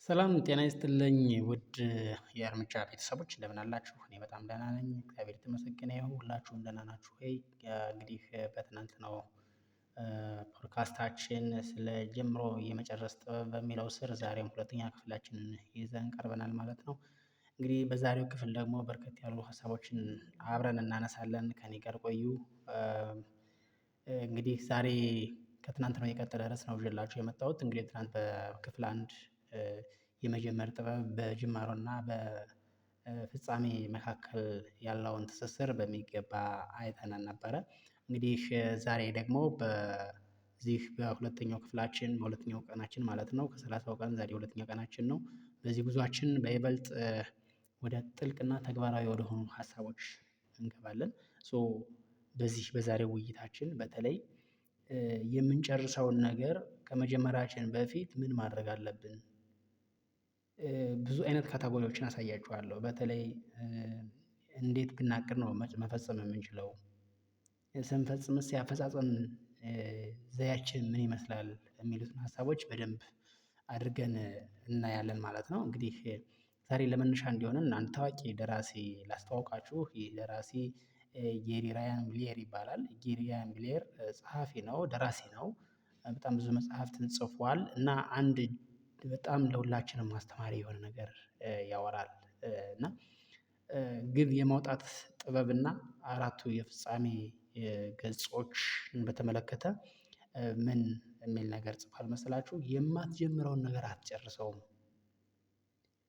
ሰላም ጤና ይስጥልኝ ውድ የእርምጃ ቤተሰቦች እንደምን አላችሁ እኔ በጣም ደህና ነኝ እግዚአብሔር የተመሰገነ ይሁን ሁላችሁም ደህና ናችሁ ወይ? እንግዲህ በትናንትናው ፖድካስታችን ስለ ጀምሮ የመጨረስ ጥበብ በሚለው ስር ዛሬም ሁለተኛ ክፍላችንን ይዘን ቀርበናል ማለት ነው። እንግዲህ በዛሬው ክፍል ደግሞ በርከት ያሉ ሀሳቦችን አብረን እናነሳለን ከእኔ ጋር ቆዩ። እንግዲህ ዛሬ ከትናንትናው የቀጠለ ርዕስ ነው ይዤላችሁ የመጣሁት እንግዲህ ትላንት በክፍል አንድ የመጀመር ጥበብ በጅማሮና በፍጻሜ መካከል ያለውን ትስስር በሚገባ አይተን ነበረ። እንግዲህ ዛሬ ደግሞ በዚህ በሁለተኛው ክፍላችን በሁለተኛው ቀናችን ማለት ነው ከሰላሳው ቀን ዛሬ ሁለተኛው ቀናችን ነው። በዚህ ጉዞአችን በይበልጥ ወደ ጥልቅና ተግባራዊ ወደሆኑ ሀሳቦች እንገባለን። ሶ በዚህ በዛሬው ውይይታችን በተለይ የምንጨርሰውን ነገር ከመጀመሪያችን በፊት ምን ማድረግ አለብን? ብዙ አይነት ካታጎሪዎችን አሳያችኋለሁ በተለይ እንዴት ብናቅድ ነው መፈጸም የምንችለው? ስንፈጽምስ የአፈጻጸም ዘያችን ምን ይመስላል የሚሉትን ሀሳቦች በደንብ አድርገን እናያለን ማለት ነው። እንግዲህ ዛሬ ለመነሻ እንዲሆነን አንድ ታዋቂ ደራሲ ላስተዋውቃችሁ ይህ ደራሲ ጌሪ ራያን ብሌር ይባላል። ጌሪ ራያን ብሌር ጸሐፊ ነው ደራሲ ነው። በጣም ብዙ መጽሐፍትን ጽፏል እና አንድ በጣም ለሁላችንም አስተማሪ የሆነ ነገር ያወራል። እና ግብ የማውጣት ጥበብና አራቱ የፍጻሜ ገጾችን በተመለከተ ምን የሚል ነገር ጽፏል መሰላችሁ? የማትጀምረውን ነገር አትጨርሰውም።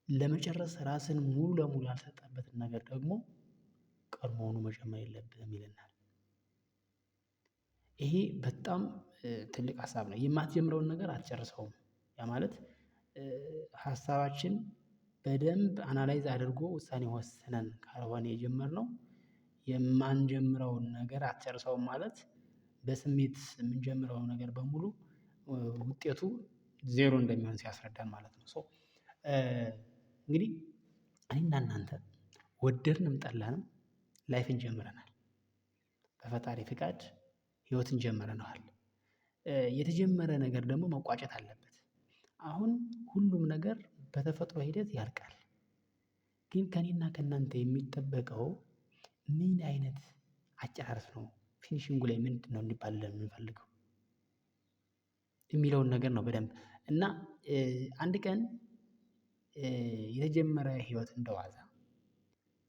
ለመጨረስ ራስን ሙሉ ለሙሉ ያልሰጠህበትን ነገር ደግሞ ቀድሞውኑ መጀመር የለብህም ይለናል። ይሄ በጣም ትልቅ ሀሳብ ነው የማትጀምረውን ነገር አትጨርሰውም። ያ ማለት ሀሳባችን በደንብ አናላይዝ አድርጎ ውሳኔ ወስነን ካልሆነ የጀመርነው የማንጀምረውን ነገር አትጨርሰውም ማለት በስሜት የምንጀምረው ነገር በሙሉ ውጤቱ ዜሮ እንደሚሆን ሲያስረዳን ማለት ነው። ሶ እንግዲህ እኔና እናንተ ወደድንም ጠላንም ላይፍን ጀምረናል። በፈጣሪ ፍቃድ ህይወትን ጀምረነዋል። የተጀመረ ነገር ደግሞ መቋጨት አለበት። አሁን ሁሉም ነገር በተፈጥሮ ሂደት ያልቃል። ግን ከእኔና ከእናንተ የሚጠበቀው ምን አይነት አጨራረስ ነው ፊኒሺንጉ ላይ ምንድነው እንዲባልልን የምንፈልገው? የሚለውን ነገር ነው በደንብ እና አንድ ቀን የተጀመረ ህይወት እንደዋዛ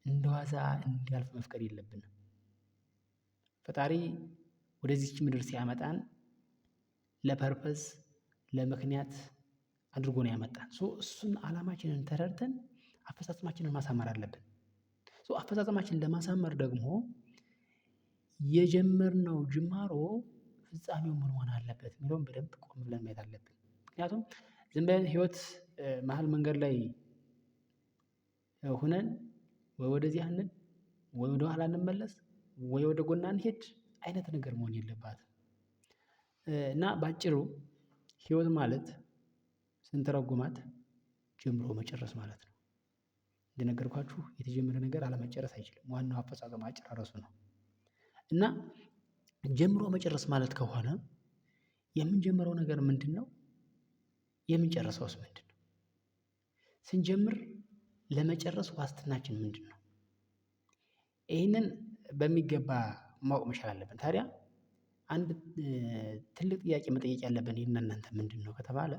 እንደዋዛ እንዲያልፍ መፍቀድ የለብንም። ፈጣሪ ወደዚች ምድር ሲያመጣን ለፐርፐዝ ለምክንያት አድርጎ ነው ያመጣን ሶ እሱን አላማችንን ተረድተን አፈጻጸማችንን ማሳመር አለብን። ሶ አፈጻጸማችንን ለማሳመር ደግሞ የጀመርነው ጅማሮ ፍጻሜው ምን መሆን አለበት የሚለውን በደንብ ቆም ብለን ማየት አለብን። ምክንያቱም ዝም ብለን ህይወት መሃል መንገድ ላይ ሆነን ወይ ወደዚህ አንል ወይ ወደኋላ አንመለስ ወይ ወደ ጎን አንሂድ አይነት ነገር መሆን የለባትም። እና በአጭሩ ህይወት ማለት ስንተረጉማት ጀምሮ መጨረስ ማለት ነው። እንደነገርኳችሁ የተጀመረ ነገር አለመጨረስ አይችልም ዋናው አፈጻጸም አጨራረሱ ነው። እና ጀምሮ መጨረስ ማለት ከሆነ የምንጀምረው ነገር ምንድነው? የምንጨርሰውስ ምንድነው? ስንጀምር ለመጨረስ ዋስትናችን ምንድነው? ይሄንን በሚገባ ማወቅ መቻል አለብን። ታዲያ አንድ ትልቅ ጥያቄ መጠየቅ ያለብን እኔና እናንተ ምንድነው ከተባለ?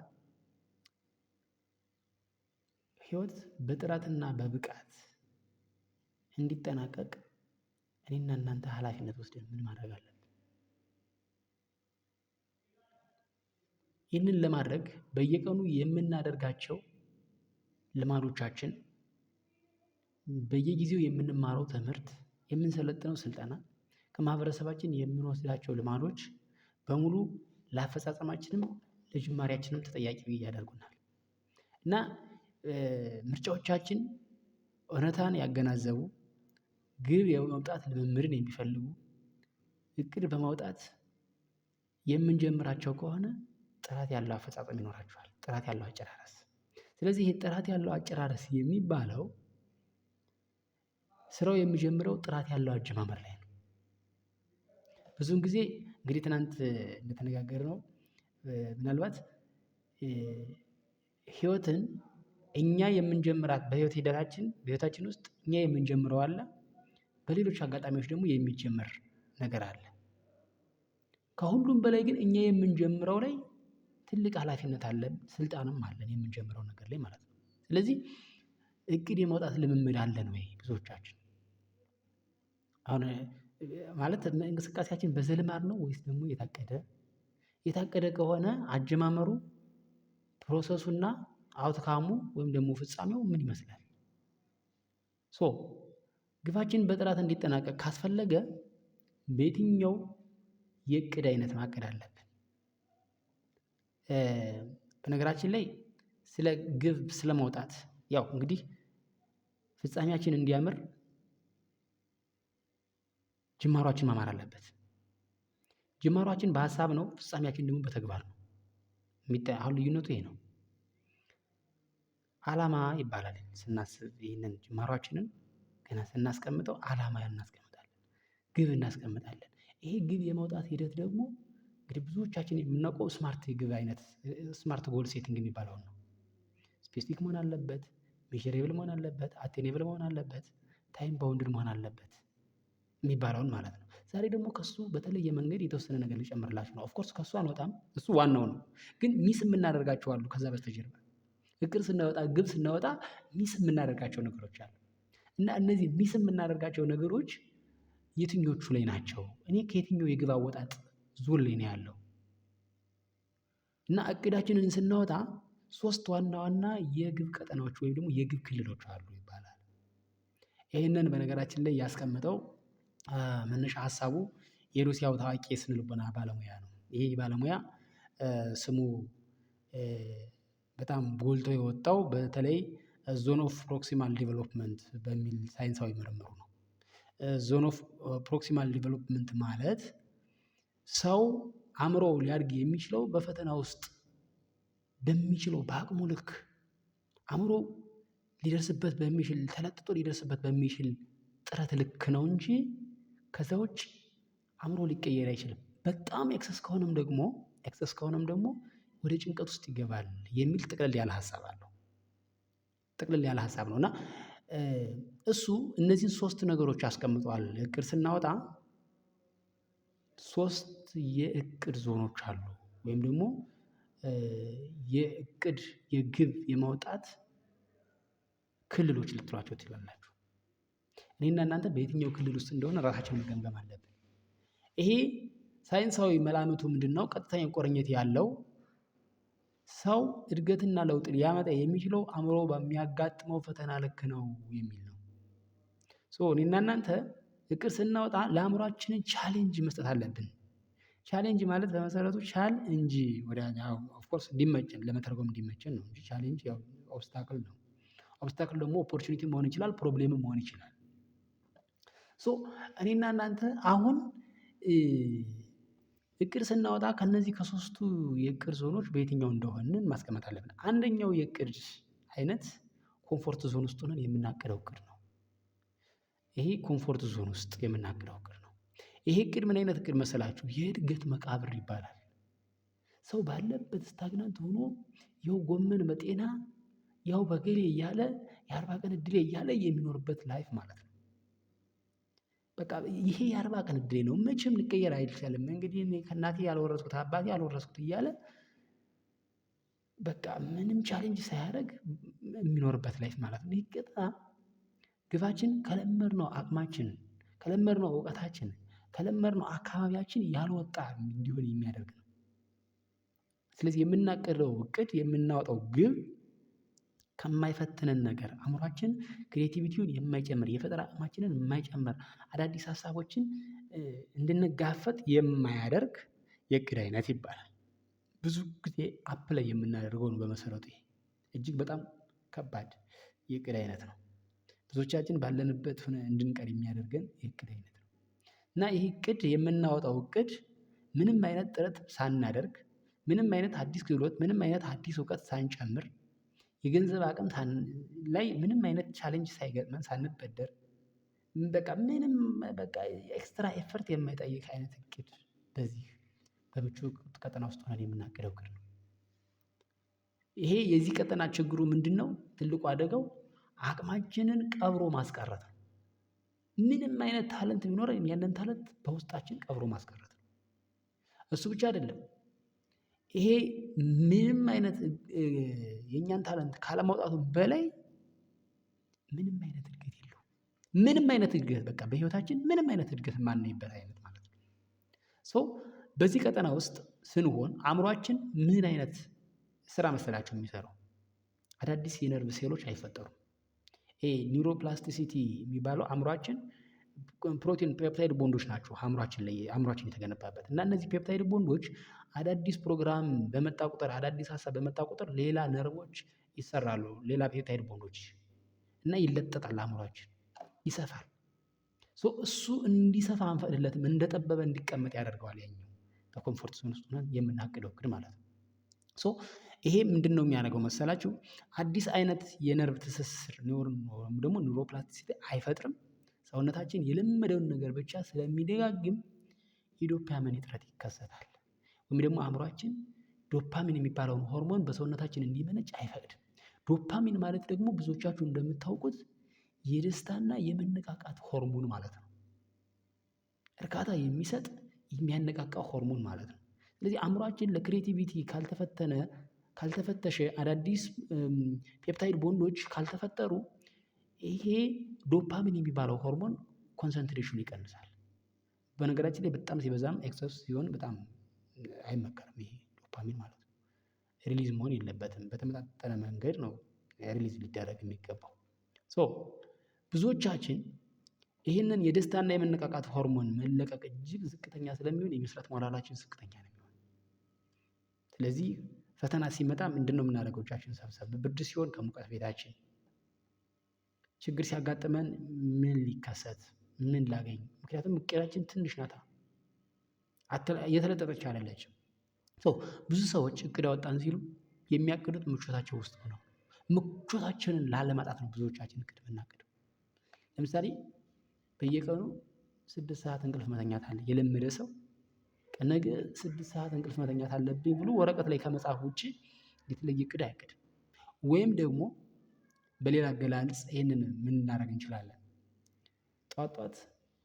ህይወት በጥራትና በብቃት እንዲጠናቀቅ እኔና እናንተ ሀላፊነት ወስደን ምን ማድረግ አለብን? ይህንን ለማድረግ በየቀኑ የምናደርጋቸው ልማዶቻችን በየጊዜው የምንማረው ትምህርት የምንሰለጥነው ስልጠና ከማህበረሰባችን የምንወስዳቸው ልማዶች በሙሉ ለአፈጻጸማችንም ለጅማሬያችንም ተጠያቂ ያደርጉናል። እና ምርጫዎቻችን እውነታን ያገናዘቡ ግብ የመምጣት ልምምድን የሚፈልጉ እቅድ በማውጣት የምንጀምራቸው ከሆነ ጥራት ያለው አፈጻጸም ይኖራቸዋል። ጥራት ያለው አጨራረስ ስለዚህ ይሄ ጥራት ያለው አጨራረስ የሚባለው ስራው የሚጀምረው ጥራት ያለው አጀማመር ላይ ነው። ብዙን ጊዜ እንግዲህ ትላንት እንደተነጋገርነው ምናልባት ህይወትን እኛ የምንጀምራት በህይወት ሂደታችን በህይወታችን ውስጥ እኛ የምንጀምረው አለ፣ በሌሎች አጋጣሚዎች ደግሞ የሚጀመር ነገር አለ። ከሁሉም በላይ ግን እኛ የምንጀምረው ላይ ትልቅ ሀላፊነት አለን፣ ስልጣንም አለን የምንጀምረው ነገር ላይ ማለት ነው። ስለዚህ እቅድ የማውጣት ልምምድ አለን ወይ? ብዙዎቻችን አሁን ማለት እንቅስቃሴያችን በዘልማድ ነው ወይስ ደግሞ የታቀደ? የታቀደ ከሆነ አጀማመሩ፣ process ኡና outcome ኡ ወይም ደግሞ ፍጻሜው ምን ይመስላል? So ግባችን በጥራት እንዲጠናቀቅ ካስፈለገ በየትኛው የእቅድ አይነት ማቀድ አለብን? በነገራችን ላይ ስለ ግብ ስለማውጣት ያው እንግዲህ ፍጻሜያችን እንዲያምር ጅማሯችን ማማር አለበት። ጅማሯችን በሀሳብ ነው፣ ፍጻሜያችን ደግሞ በተግባር ነው። አሁን ልዩነቱ ይሄ ነው። አላማ ይባላል ስናስብ ይህንን ጅማሯችንን ገና ስናስቀምጠው አላማ እናስቀምጣለን፣ ግብ እናስቀምጣለን። ይሄ ግብ የማውጣት ሂደት ደግሞ እንግዲህ ብዙዎቻችን የምናውቀው SMART ግብ አይነት SMART goal setting የሚባለውን ነው። Specific መሆን አለበት፣ measurable መሆን አለበት፣ attainable መሆን አለበት፣ time bounded መሆን አለበት የሚባለውን ማለት ነው። ዛሬ ደግሞ ከሱ በተለየ መንገድ የተወሰነ ነገር ልጨምርላችሁ ነው። Of course ከሱ አንወጣም፣ እሱ ዋናው ነው። ግን miss የምናደርጋቸው አሉ። ከዛ በስተጀርባ እቅድ ስናወጣ ግብ ስናወጣ miss የምናደርጋቸው ነገሮች አሉ። እና እነዚህ miss የምናደርጋቸው ነገሮች የትኞቹ ላይ ናቸው? እኔ ከየትኛው የግብ አወጣጥ ዞን ላይ ነው ያለው? እና እቅዳችንን ስናወጣ ሶስት ዋና ዋና የግብ ቀጠናዎች ወይም ደግሞ የግብ ክልሎች አሉ ይባላል። ይህንን በነገራችን ላይ ያስቀመጠው መነሻ ሀሳቡ የሩሲያው ታዋቂ የስነ ልቦና ባለሙያ ነው። ይሄ ባለሙያ ስሙ በጣም ጎልቶ የወጣው በተለይ zone of proximal development በሚል ሳይንሳዊ ምርምሩ ነው። Zone of proximal development ማለት ሰው አእምሮው ሊያድግ የሚችለው በፈተና ውስጥ በሚችለው በአቅሙ ልክ አእምሮ ሊደርስበት በሚችል ተለጥጦ ሊደርስበት በሚችል ጥረት ልክ ነው እንጂ ከዛ ውጭ አእምሮ ሊቀየር አይችልም። በጣም excess ከሆነም ደግሞ excess ከሆነም ደግሞ ወደ ጭንቀት ውስጥ ይገባል የሚል ጥቅልል ያለ ሀሳብ አለው። ጥቅልል ያለ ሀሳብ ነው። እና እሱ እነዚህን ሶስት ነገሮች አስቀምጧል። እቅድ ስናወጣ ሶስት የእቅድ ዞኖች አሉ ወይም ደግሞ የእቅድ የግብ የማውጣት ክልሎች ልትሏቸው ትችላላችሁ። እኔና እናንተ በየትኛው ክልል ውስጥ እንደሆነ ራሳችንን መገምገም አለብን። ይሄ ሳይንሳዊ መላምቱ ምንድነው? ቀጥተኛ ቁርኝት ያለው ሰው እድገትና ለውጥ ሊያመጣ የሚችለው አእምሮ በሚያጋጥመው ፈተና ልክ ነው የሚል ነው። So እኔና እናንተ እቅድ ስናወጣ ለአእምሮአችንን challenge መስጠት አለብን። Challenge ማለት በመሰረቱ ቻል እንጂ ወደ of course እንዲመቸን ለመተርጎም እንዲመቸን ነው እንጂ challenge ያው obstacle ነው። Obstacle ደግሞ opportunity መሆን ይችላል፣ problem ም መሆን ይችላል። So እኔና እናንተ አሁን እቅድ ስናወጣ ከእነዚህ ከሶስቱ የእቅድ ዞኖች በየትኛው እንደሆንን ማስቀመጥ አለብን። አንደኛው የእቅድ አይነት comfort zone ውስጥ ሆነን የምናቅደው እቅድ ነው። ይሄ comfort zone ውስጥ የምናቅደው እቅድ ነው። ይሄ እቅድ ምን አይነት እቅድ መሰላችሁ? የእድገት መቃብር ይባላል። ሰው ባለበት stagnant ሆኖ ያው ጎመን በጤና ያው በገሌ እያለ የ40 ቀን እድሌ እያለ የሚኖርበት life ማለት ነው። በቃ ይሄ የ40 ቀን እድሌ ነው፣ መቼም ሊቀየር አይቻልም፣ እንግዲህ እኔ ከእናቴ ያልወረስኩት አባቴ ያልወረስኩት እያለ በቃ ምንም challenge ሳያደርግ የሚኖርበት life ማለት ነው። ይህ ቀጥታ ግባችን ከለመድነው አቅማችን፣ ከለመድነው እውቀታችን፣ ከለመድነው አካባቢያችን ያልወጣ እንዲሆን የሚያደርግ ነው። ስለዚህ የምናቅደው እቅድ የምናወጣው ግብ ከማይፈትነን ነገር አእምሯችን creativity ውን የማይጨምር የፈጠራ አቅማችንን የማይጨምር አዳዲስ ሀሳቦችን እንድንጋፈጥ የማያደርግ የእቅድ አይነት ይባላል። ብዙ ጊዜ apply የምናደርገው ነው። በመሰረቱ ይሄ እጅግ በጣም ከባድ የእቅድ አይነት ነው። ብዙዎቻችን ባለንበት ሆነን እንድንቀር የሚያደርገን የእቅድ አይነት ነው። እና ይሄ እቅድ የምናወጣው እቅድ ምንም አይነት ጥረት ሳናደርግ፣ ምንም አይነት አዲስ ክህሎት፣ ምንም አይነት አዲስ እውቀት ሳንጨምር፣ የገንዘብ አቅም ላይ ምንም አይነት challenge ሳይገጥመን፣ ሳንበደር፣ በቃ ምንም በቃ extra effort የማይጠይቅ አይነት እቅድ በዚህ በምቹ ቀጠና ውስጥ ሆነን የምናቅደው እቅድ ነው። ይሄ የዚህ ቀጠና ችግሩ ምንድነው? ትልቁ አደጋው አቅማችንን ቀብሮ ማስቀረት ነው። ምንም አይነት talent ቢኖረን ያንን talent በውስጣችን ቀብሮ ማስቀረት ነው። እሱ ብቻ አይደለም። ይሄ ምንም አይነት የእኛን talent ካለማውጣቱ በላይ ምንም አይነት እድገት የለውም። ምንም አይነት እድገት በቃ በህይወታችን ምንም አይነት እድገት የማናይበት አይነት ማለት ነው። So በዚህ ቀጠና ውስጥ ስንሆን አእምሯችን ምን አይነት ስራ መሰላችሁ የሚሰራው? አዳዲስ የነርቭ ሴሎች አይፈጠሩም። ይሄ neuroplasticity የሚባለው አእምሯችን ፕሮቲን peptide bond ኦች ናቸው አእምሯችን ላይ አእምሯችን የተገነባበት እና እነዚህ peptide bond ኦች አዳዲስ ፕሮግራም በመጣ ቁጥር አዳዲስ ሀሳብ በመጣ ቁጥር ሌላ ነርቮች ይሰራሉ፣ ሌላ peptide bond ኦች እና ይለጠጣል፣ አእምሯችን ይሰፋል። So እሱ እንዲሰፋ አንፈቅድለትም፣ እንደጠበበ እንዲቀመጥ ያደርገዋል። ያኛው በ comfort zone ውስጥ ሆነን የምናቅደው እቅድ ማለት ነው። So ይሄ ምንድነው የሚያደርገው መሰላችሁ? አዲስ አይነት የነርቭ ትስስር ኒውሮን ወይም ደግሞ neuroplasticity አይፈጥርም። ሰውነታችን የለመደውን ነገር ብቻ ስለሚደጋግም የዶፓሚን እጥረት ይከሰታል። ወይም ደግሞ አእምሯችን ዶፓሚን የሚባለውን ሆርሞን በሰውነታችን እንዲመነጭ አይፈቅድም። ዶፓሚን ማለት ደግሞ ብዙዎቻችሁ እንደምታውቁት የደስታና የመነቃቃት ሆርሞን ማለት ነው። እርካታ የሚሰጥ የሚያነቃቃ ሆርሞን ማለት ነው። ስለዚህ አእምሯችን ለ creativity ካልተፈተነ ካልተፈተሸ አዳዲስ peptide bond ኦች ካልተፈጠሩ ይሄ ዶፓሚን የሚባለው ሆርሞን concentration ኑ ይቀንሳል። በነገራችን ላይ በጣም ሲበዛም excess ሲሆን በጣም አይመከርም ይሄ ዶፓሚን ማለት ነው። Release መሆን የለበትም፣ በተመጣጠነ መንገድ ነው release ሊደረግ የሚገባው። So ብዙዎቻችን ይህንን የደስታና የመነቃቃት ሆርሞን መለቀቅ እጅግ ዝቅተኛ ስለሚሆን የመስራት ሞራላችን ዝቅተኛ ነው የሚሆነው። ስለዚህ ፈተና ሲመጣ ምንድነው የምናደርገው? እጃችንን ሰብሰብ፣ ብርድ ሲሆን ከሙቀት ቤታችን፣ ችግር ሲያጋጥመን ምን ሊከሰት፣ ምን ላገኝ? ምክንያቱም እቅዳችን ትንሽ ናታ፣ የተለጠጠች አይደለችም። So ብዙ ሰዎች እቅድ አወጣን ሲሉ የሚያቅዱት ምቾታቸው ውስጥ ሆነው ምቾታችንን ላለማጣት ነው ብዙዎቻችን እቅድ የምናቅደው። ለምሳሌ በየቀኑ 6 ሰዓት እንቅልፍ መተኛት አለ የለመደ ሰው ነገ 6 ሰዓት እንቅልፍ መተኛት አለብኝ ብሎ ወረቀት ላይ ከመጻፍ ውጪ የተለየ እቅድ አያቅድም። ወይም ደግሞ በሌላ አገላለጽ ይሄንን ምን ልናደርግ እንችላለን? ጠዋት ጠዋት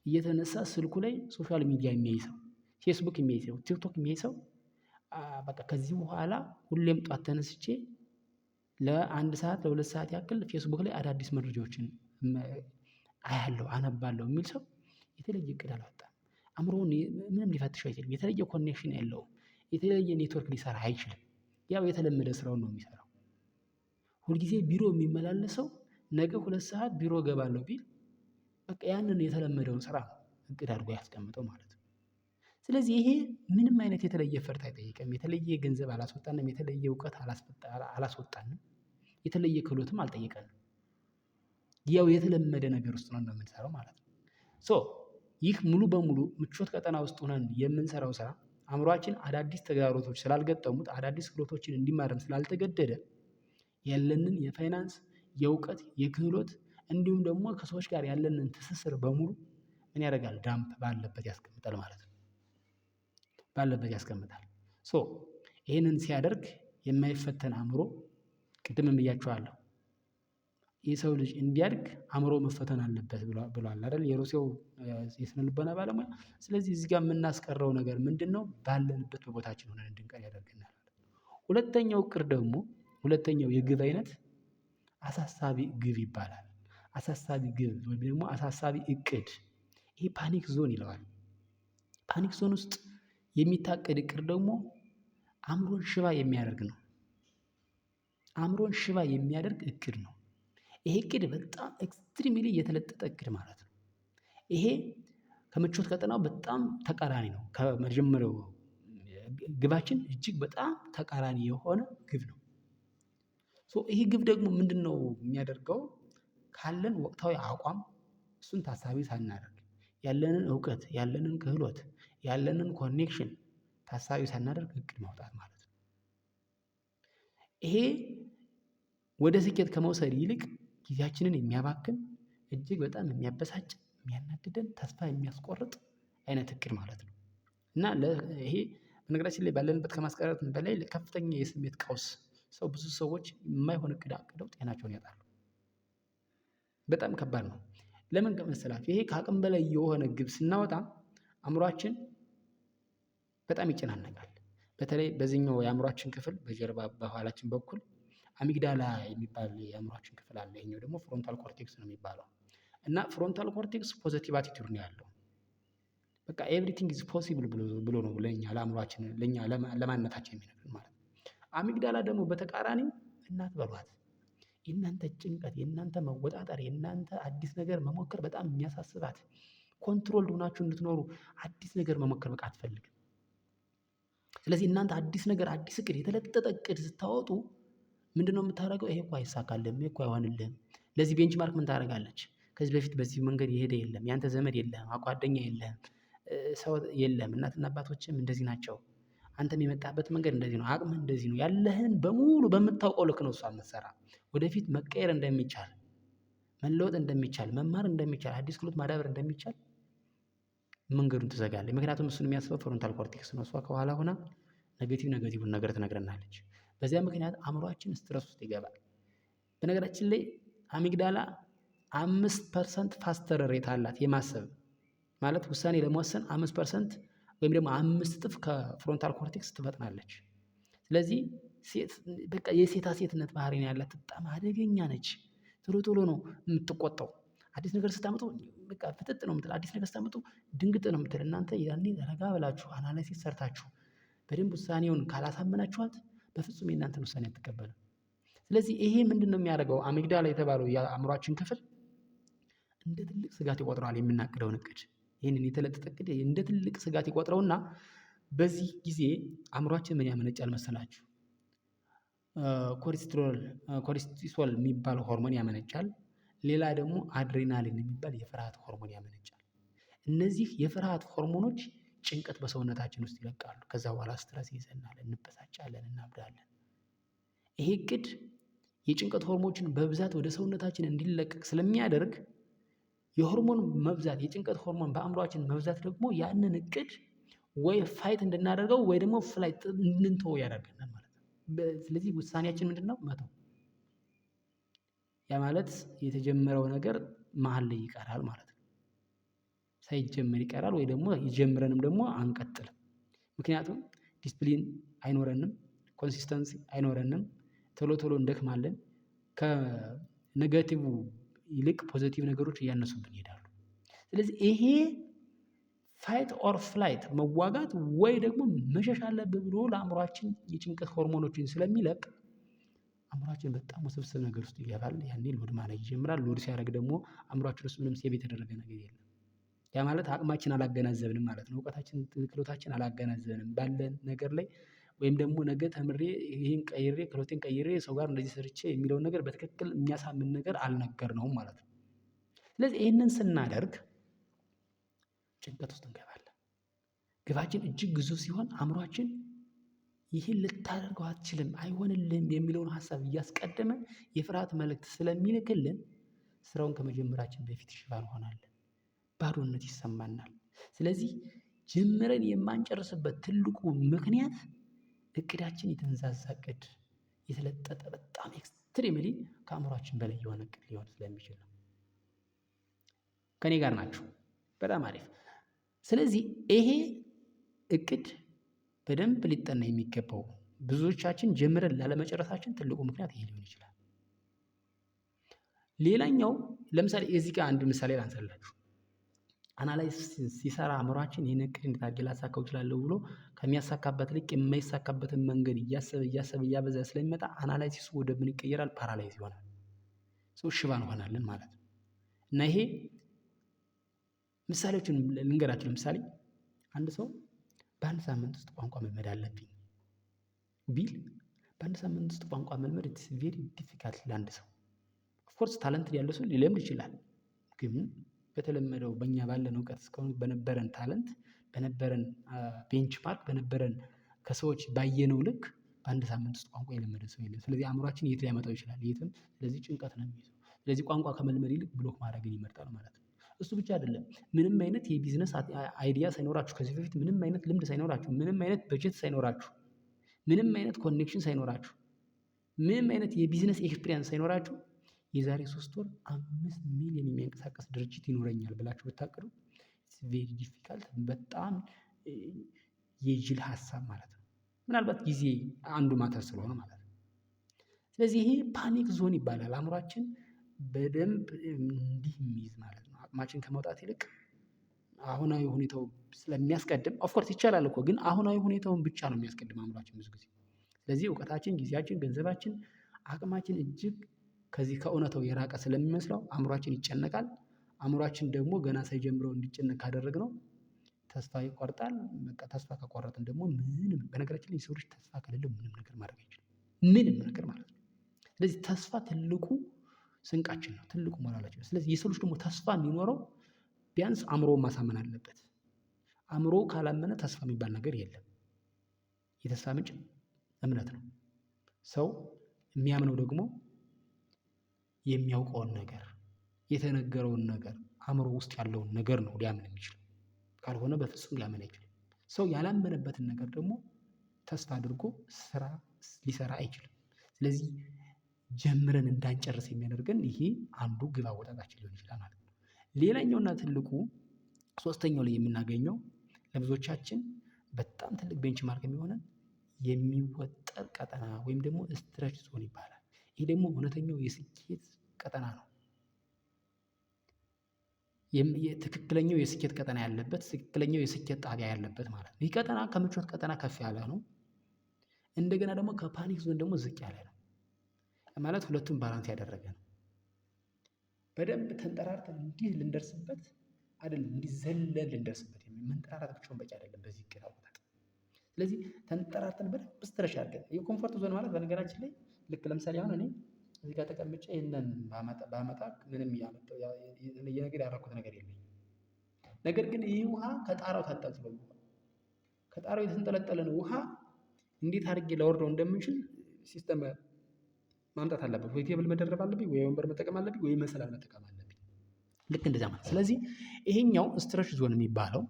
እየተነሳ ስልኩ ላይ social media የሚያይ ሰው፣ ፌስቡክ የሚያይ ሰው፣ ቲክቶክ የሚያይ ሰው በቃ ከዚህ በኋላ ሁሌም ጠዋት ተነስቼ ለ1 ሰዓት ለ2 ሰዓት ያክል ፌስቡክ ላይ አዳዲስ መረጃዎችን አያለሁ፣ አነባለሁ የሚል ሰው የተለየ እቅድ አላወጣም። አእምሮውን ምንም ሊፈትሸው አይችልም። የተለየ connection የለውም። የተለየ ኔትወርክ ሊሰራ አይችልም። ያው የተለመደ ስራውን ነው የሚሰራው። ሁልጊዜ ቢሮ የሚመላለሰው ነገ 2 ሰዓት ቢሮ እገባለሁ ቢል በቃ ያንን የተለመደውን ስራ ነው እቅድ አድርጎ ያስቀምጠው ማለት ነው። ስለዚህ ይሄ ምንም አይነት የተለየ effort አይጠይቅም። የተለየ ገንዘብ አላስወጣንም፣ የተለየ እውቀት አላስወጣንም፣ የተለየ ክህሎትም አልጠየቀንም። ያው የተለመደ ነገር ውስጥ ነው የምንሰራው ማለት ነው። So ይህ ሙሉ በሙሉ ምቾት ቀጠና ውስጥ ሆነን የምንሰራው ስራ አእምሯችን አዳዲስ ተግዳሮቶች ስላልገጠሙት፣ አዳዲስ ክህሎቶችን እንዲማርም ስላልተገደደ፣ ያለንን የፋይናንስ፣ የእውቀት፣ የክህሎት እንዲሁም ደግሞ ከሰዎች ጋር ያለንን ትስስር በሙሉ ምን ያደርጋል? Dump ባለበት ያስቀምጣል ማለት ነው። ባለበት ያስቀምጣል። So ይሄንን ሲያደርግ የማይፈተን አእምሮ፣ ቅድምም ብያችኋለሁ። የሰው ልጅ እንዲያድግ አእምሮ መፈተን አለበት ብሏል አይደል? የሩሲያው የስነ ልቦና ባለሙያ። ስለዚህ እዚህ ጋር የምናስቀረው ነገር ምንድነው? ባለንበት በቦታችን ሆነን እንድንቀር ያደርገናል። ሁለተኛው እቅድ ደግሞ፣ ሁለተኛው የግብ አይነት አሳሳቢ ግብ ይባላል። አሳሳቢ ግብ ወይም ደግሞ አሳሳቢ እቅድ፣ ይሄ panic zone ይለዋል። Panic zone ውስጥ የሚታቀድ እቅድ ደግሞ አእምሮን ሽባ የሚያደርግ ነው። አእምሮን ሽባ የሚያደርግ እቅድ ነው። ይሄ እቅድ በጣም extremely የተለጠጠ እቅድ ማለት ነው። ይሄ ከምቾት ቀጠናው በጣም ተቃራኒ ነው። ከመጀመሪያው ግባችን እጅግ በጣም ተቃራኒ የሆነ ግብ ነው። So ይሄ ግብ ደግሞ ምንድነው የሚያደርገው? ካለን ወቅታዊ አቋም እሱን ታሳቢ ሳናደርግ፣ ያለንን እውቀት፣ ያለንን ክህሎት፣ ያለንን connection ታሳቢ ሳናደርግ እቅድ ማውጣት ማለት ነው። ይሄ ወደ ስኬት ከመውሰድ ይልቅ ጊዜያችንን የሚያባክን፣ እጅግ በጣም የሚያበሳጭ፣ የሚያናድደን፣ ተስፋ የሚያስቆርጥ አይነት እቅድ ማለት ነው። እና ይሄ በነገራችን ላይ ባለንበት ከማስቀረት በላይ ከፍተኛ የስሜት ቀውስ ሰው ብዙ ሰዎች የማይሆን እቅድ አቅደው ጤናቸውን ያጣሉ። በጣም ከባድ ነው። ለምን መሰላችሁ? ይሄ ከአቅም በላይ የሆነ ግብ ስናወጣ አእምሯችን በጣም ይጨናነቃል። በተለይ በዚህኛው የአእምሯችን ክፍል በጀርባ በኋላችን በኩል amygdala የሚባል የአእምሯችን ክፍል አለ። ይሄኛው ደግሞ frontal cortex ነው የሚባለው። እና frontal cortex positive attitude ነው ያለው። በቃ everything is possible ብሎ ነው ለኛ ለአእምሯችን ለኛ ለማንነታችን የሚነግረን ማለት ነው። Amygdala ደግሞ በተቃራኒው እናት በሏት። የእናንተ ጭንቀት፣ የእናንተ መወጣጠር፣ የእናንተ አዲስ ነገር መሞከር በጣም የሚያሳስባት፣ control ሆናችሁ እንድትኖሩ አዲስ ነገር መሞከር በቃ አትፈልግም። ስለዚህ እናንተ አዲስ ነገር፣ አዲስ እቅድ፣ የተለጠጠ እቅድ ስታወጡ ምንድነው የምታደርገው? ይሄ እኮ አይሳካልህም፣ ይሄ እኮ አይሆንልህም። ለዚህ benchmark ምን ታደርጋለች? ከዚህ በፊት በዚህ መንገድ የሄደ የለም፣ ያንተ ዘመድ የለህም፣ ጓደኛ የለህም፣ ሰው የለም፣ እናትና አባቶችም እንደዚህ ናቸው። አንተም የመጣህበት መንገድ እንደዚህ ነው፣ አቅምህ እንደዚህ ነው። ያለህን በሙሉ በምታውቀው ልክ ነው እሷ የምትሰራ። ወደፊት መቀየር እንደሚቻል፣ መለወጥ እንደሚቻል፣ መማር እንደሚቻል፣ አዲስ ክህሎት ማዳበር እንደሚቻል መንገዱን ትዘጋለች። ምክንያቱም እሱን የሚያስበው frontal cortex ነው። እሷ ከኋላ ሆና negative ን ነገር ትነግረናለች። በዚያ ምክንያት አእምሯችን stress ውስጥ ይገባል። በነገራችን ላይ amygdala 5% faster rate አላት የማሰብ፣ ማለት ውሳኔ ለመወሰን 5% ወይም ደግሞ 5 እጥፍ ከ frontal cortex ትፈጥናለች። ስለዚህ ሴት በቃ የሴታ ሴትነት ባህሪ ነው ያላት፣ በጣም አደገኛ ነች። ቶሎ ቶሎ ነው የምትቆጣው። አዲስ ነገር ስታመጡ በቃ ፍጥጥ ነው የምትል። አዲስ ነገር ስታመጡ ድንግጥ ነው የምትል። እናንተ ያኔ ረጋ ብላችሁ analysis ሰርታችሁ በደንብ ውሳኔውን ካላሳመናችኋት በፍጹም የእናንተን ውሳኔ አትቀበልም። ስለዚህ ይሄ ምንድነው የሚያደርገው? Amygdala የተባለው የአእምሯችን ክፍል እንደ ትልቅ ስጋት ይቆጥረዋል የምናቅደውን እቅድ። ይህንን የተለጠጠ እቅድ እንደ ትልቅ ስጋት ይቆጥረውና በዚህ ጊዜ አእምሯችን ምን ያመነጫል መሰላችሁ? Cortisol የሚባል ሆርሞን ያመነጫል። ሌላ ደግሞ አድሬናሊን የሚባል የፍርሃት ሆርሞን ያመነጫል። እነዚህ የፍርሃት ሆርሞኖች ጭንቀት በሰውነታችን ውስጥ ይለቃሉ። ከዛ በኋላ stress ይይዘናል፣ እንበሳጫለን፣ እናብዳለን። ይሄ እቅድ የጭንቀት ሆርሞኖችን በብዛት ወደ ሰውነታችን እንዲለቀቅ ስለሚያደርግ፣ የሆርሞን መብዛት፣ የጭንቀት ሆርሞን በአእምሯችን መብዛት ደግሞ ያንን እቅድ ወይ fight እንድናደርገው ወይ ደግሞ flight እንድንተወው ያደርገናል ማለት ነው። ስለዚህ ውሳኔያችን ምንድነው? መተው። ያ ማለት የተጀመረው ነገር መሃል ላይ ይቀራል ማለት ነው። ሳይጀመር ይቀራል ወይ ደግሞ ጀምረንም ደግሞ አንቀጥልም። ምክንያቱም ዲስፕሊን አይኖረንም፣ consistency አይኖረንም፣ ቶሎ ቶሎ እንደክማለን። ከ negative ይልቅ positive ነገሮች እያነሱብን ይሄዳሉ። ስለዚህ ይሄ fight or flight፣ መዋጋት ወይ ደግሞ መሸሽ አለብህ ብሎ ለአእምሯችን የጭንቀት ሆርሞኖችን ስለሚለቅ አእምሯችን በጣም ውስብስብ ነገር ውስጥ ይገባል። ያኔ load ማድረግ ይጀምራል። Load ሲያደርግ ደግሞ አእምሯችን ውስጥ ምንም save የተደረገ ነገር የለም። ያ ማለት አቅማችን አላገናዘብንም ማለት ነው። እውቀታችን፣ ክህሎታችን አላገናዘብንም። ባለን ነገር ላይ ወይም ደግሞ ነገ ተምሬ ይሄን ቀይሬ፣ ክህሎቴን ቀይሬ ሰው ጋር እንደዚህ ሰርቼ የሚለውን ነገር በትክክል የሚያሳምን ነገር አልነገርነውም ማለት ነው። ስለዚህ ይሄንን ስናደርግ ጭንቀት ውስጥ እንገባለን። ግባችን እጅግ ግዙፍ ሲሆን አእምሯችን ይህን ልታደርገው አትችልም፣ አይሆንልህም የሚለውን ሀሳብ እያስቀደመ የፍርሃት መልእክት ስለሚልክልን ስራውን ከመጀመራችን በፊት ሽባ እንሆናለን። ባዶነት ይሰማናል። ስለዚህ ጀምረን የማንጨርስበት ትልቁ ምክንያት እቅዳችን የተንዛዛ እቅድ፣ የተለጠጠ፣ በጣም extremely ከአእምሯችን በላይ የሆነ እቅድ ሊሆን ስለሚችል ነው። ከኔ ጋር ናችሁ? በጣም አሪፍ። ስለዚህ ይሄ እቅድ በደንብ ሊጠና የሚገባው፣ ብዙዎቻችን ጀምረን ላለመጨረሳችን ትልቁ ምክንያት ይሄ ሊሆን ይችላል። ሌላኛው ለምሳሌ እዚህ ጋር አንድ ምሳሌ ላንሳላችሁ። Analyze ሲሰራ አእምሯችን ይህን እቅድ እንዴት አድርጌ ላሳካው እችላለሁ ብሎ ከሚያሳካበት ልክ የማይሳካበትን መንገድ እያሰበ እያሰበ እያበዛ ስለሚመጣ analysis ኡ ወደ ምን ይቀየራል? Paralyze ይሆናል። ሰው ሽባ እንሆናለን ማለት ነው። እና ይሄ ምሳሌዎችን ልንገራችሁ። ለምሳሌ አንድ ሰው በአንድ ሳምንት ውስጥ ቋንቋ መልመድ አለብኝ ቢል፣ በአንድ ሳምንት ውስጥ ቋንቋ መልመድ it's very difficult ለአንድ ሰው። Of course talent ያለው ሰው ሊለምድ ይችላል። ግን በተለመደው በእኛ ባለን እውቀት፣ እስካሁን በነበረን talent፣ በነበረን benchmark፣ በነበረን ከሰዎች ባየነው ልክ በአንድ ሳምንት ውስጥ ቋንቋ የለመደ ሰው የለም። ስለዚህ አእምሯችን የት ሊያመጣው ይችላል? የትም። ስለዚህ ጭንቀት ነው የሚይዘው። ስለዚህ ቋንቋ ከመልመድ ይልቅ block ማድረግን ይመርጣል ማለት ነው። እሱ ብቻ አይደለም። ምንም አይነት የ business idea ሳይኖራችሁ፣ ከዚህ በፊት ምንም አይነት ልምድ ሳይኖራችሁ፣ ምንም አይነት በጀት ሳይኖራችሁ፣ ምንም አይነት connection ሳይኖራችሁ ምንም አይነት የ business experience ሳይኖራችሁ የዛሬ 3 ወር 5 ሚሊዮን የሚያንቀሳቅስ ድርጅት ይኖረኛል ብላችሁ ብታቅዱ very difficult፣ በጣም የጅል ሀሳብ ማለት ነው። ምናልባት ጊዜ አንዱ matter ስለሆነ ማለት ነው። ስለዚህ ይሄ panic zone ይባላል። አእምሯችን በደንብ እንዲህ የሚይዝ ማለት ነው። አቅማችን ከመውጣት ይልቅ አሁናዊ ሁኔታው ስለሚያስቀድም፣ of course ይቻላል እኮ፣ ግን አሁናዊ ሁኔታውን ብቻ ነው የሚያስቀድም አእምሯችን ብዙ ጊዜ። ስለዚህ እውቀታችን፣ ጊዜያችን፣ ገንዘባችን፣ አቅማችን እጅግ ከዚህ ከእውነታው የራቀ ስለሚመስለው አእምሯችን ይጨነቃል። አእምሯችን ደግሞ ገና ሳይጀምረው እንዲጨነቅ ካደረግነው ተስፋ ይቆርጣል። በቃ ተስፋ ከቆረጥን ደግሞ ምንም፣ በነገራችን ላይ የሰው ልጅ ተስፋ ከሌለው ምንም ነገር ማድረግ አይችልም። ምንም ነገር ማለት ነው። ስለዚህ ተስፋ ትልቁ ስንቃችን ነው፣ ትልቁ ሞራላችን ነው። ስለዚህ የሰው ልጅ ደግሞ ተስፋ እንዲኖረው ቢያንስ አእምሮውን ማሳመን አለበት። አእምሮ ካላመነ ተስፋ የሚባል ነገር የለም። የተስፋ ምንጭ እምነት ነው። ሰው የሚያምነው ደግሞ የሚያውቀውን ነገር፣ የተነገረውን ነገር፣ አእምሮ ውስጥ ያለውን ነገር ነው ሊያምን የሚችለው። ካልሆነ በፍጹም ሊያምን አይችልም። ሰው ያላመነበትን ነገር ደግሞ ተስፋ አድርጎ ስራ ሊሰራ አይችልም። ስለዚህ ጀምረን እንዳንጨርስ የሚያደርገን ይሄ አንዱ ግብ አወጣጣችን ሊሆን ይችላል ማለት ነው። ሌላኛውና ትልቁ ሶስተኛው ላይ የምናገኘው ለብዙዎቻችን በጣም ትልቅ benchmark የሚሆነን የሚወጠር ቀጠና ወይም ደግሞ stretch zone ይባላል። ይሄ ደግሞ እውነተኛው የስኬት ቀጠና ነው። ትክክለኛው የስኬት ቀጠና ያለበት፣ ትክክለኛው የስኬት ጣቢያ ያለበት ማለት ነው። ይህ ቀጠና ከምቾት ቀጠና ከፍ ያለ ነው። እንደገና ደግሞ ከ panic zone ደግሞ ዝቅ ያለ ነው። ማለት ሁለቱም balance ያደረገ ነው። በደንብ ተንጠራርተን እንዲህ ልንደርስበት አይደለም፣ እንዲህ ዘለን ልንደርስበት፣ መንጠራራት ብቻውን በቂ አይደለም በዚህ እቅድ አወጣጥ። ስለዚህ ተንጠራርተን በደንብ stretch አድርገን፣ የ comfort zone ማለት በነገራችን ላይ ልክ ለምሳሌ አሁን እኔ እዚህ ጋር ተቀምጬ ይሄንን ባመጣ ምንም ያመጣው የተለየ ነገር ያደረኩት ነገር የለኝም። ነገር ግን ይህ ውሃ ከጣራው ተንጠልጥሎ፣ ከጣራው የተንጠለጠለን ውሃ እንዴት አድርጌ ላወርደው እንደምችል system ማምጣት አለበት። ወይ table መደረብ አለብኝ፣ ወይ ወንበር መጠቀም አለብኝ፣ ወይ መሰላል መጠቀም አለብኝ። ልክ እንደዚያ ማለት። ስለዚህ ይሄኛው stretch zone የሚባለው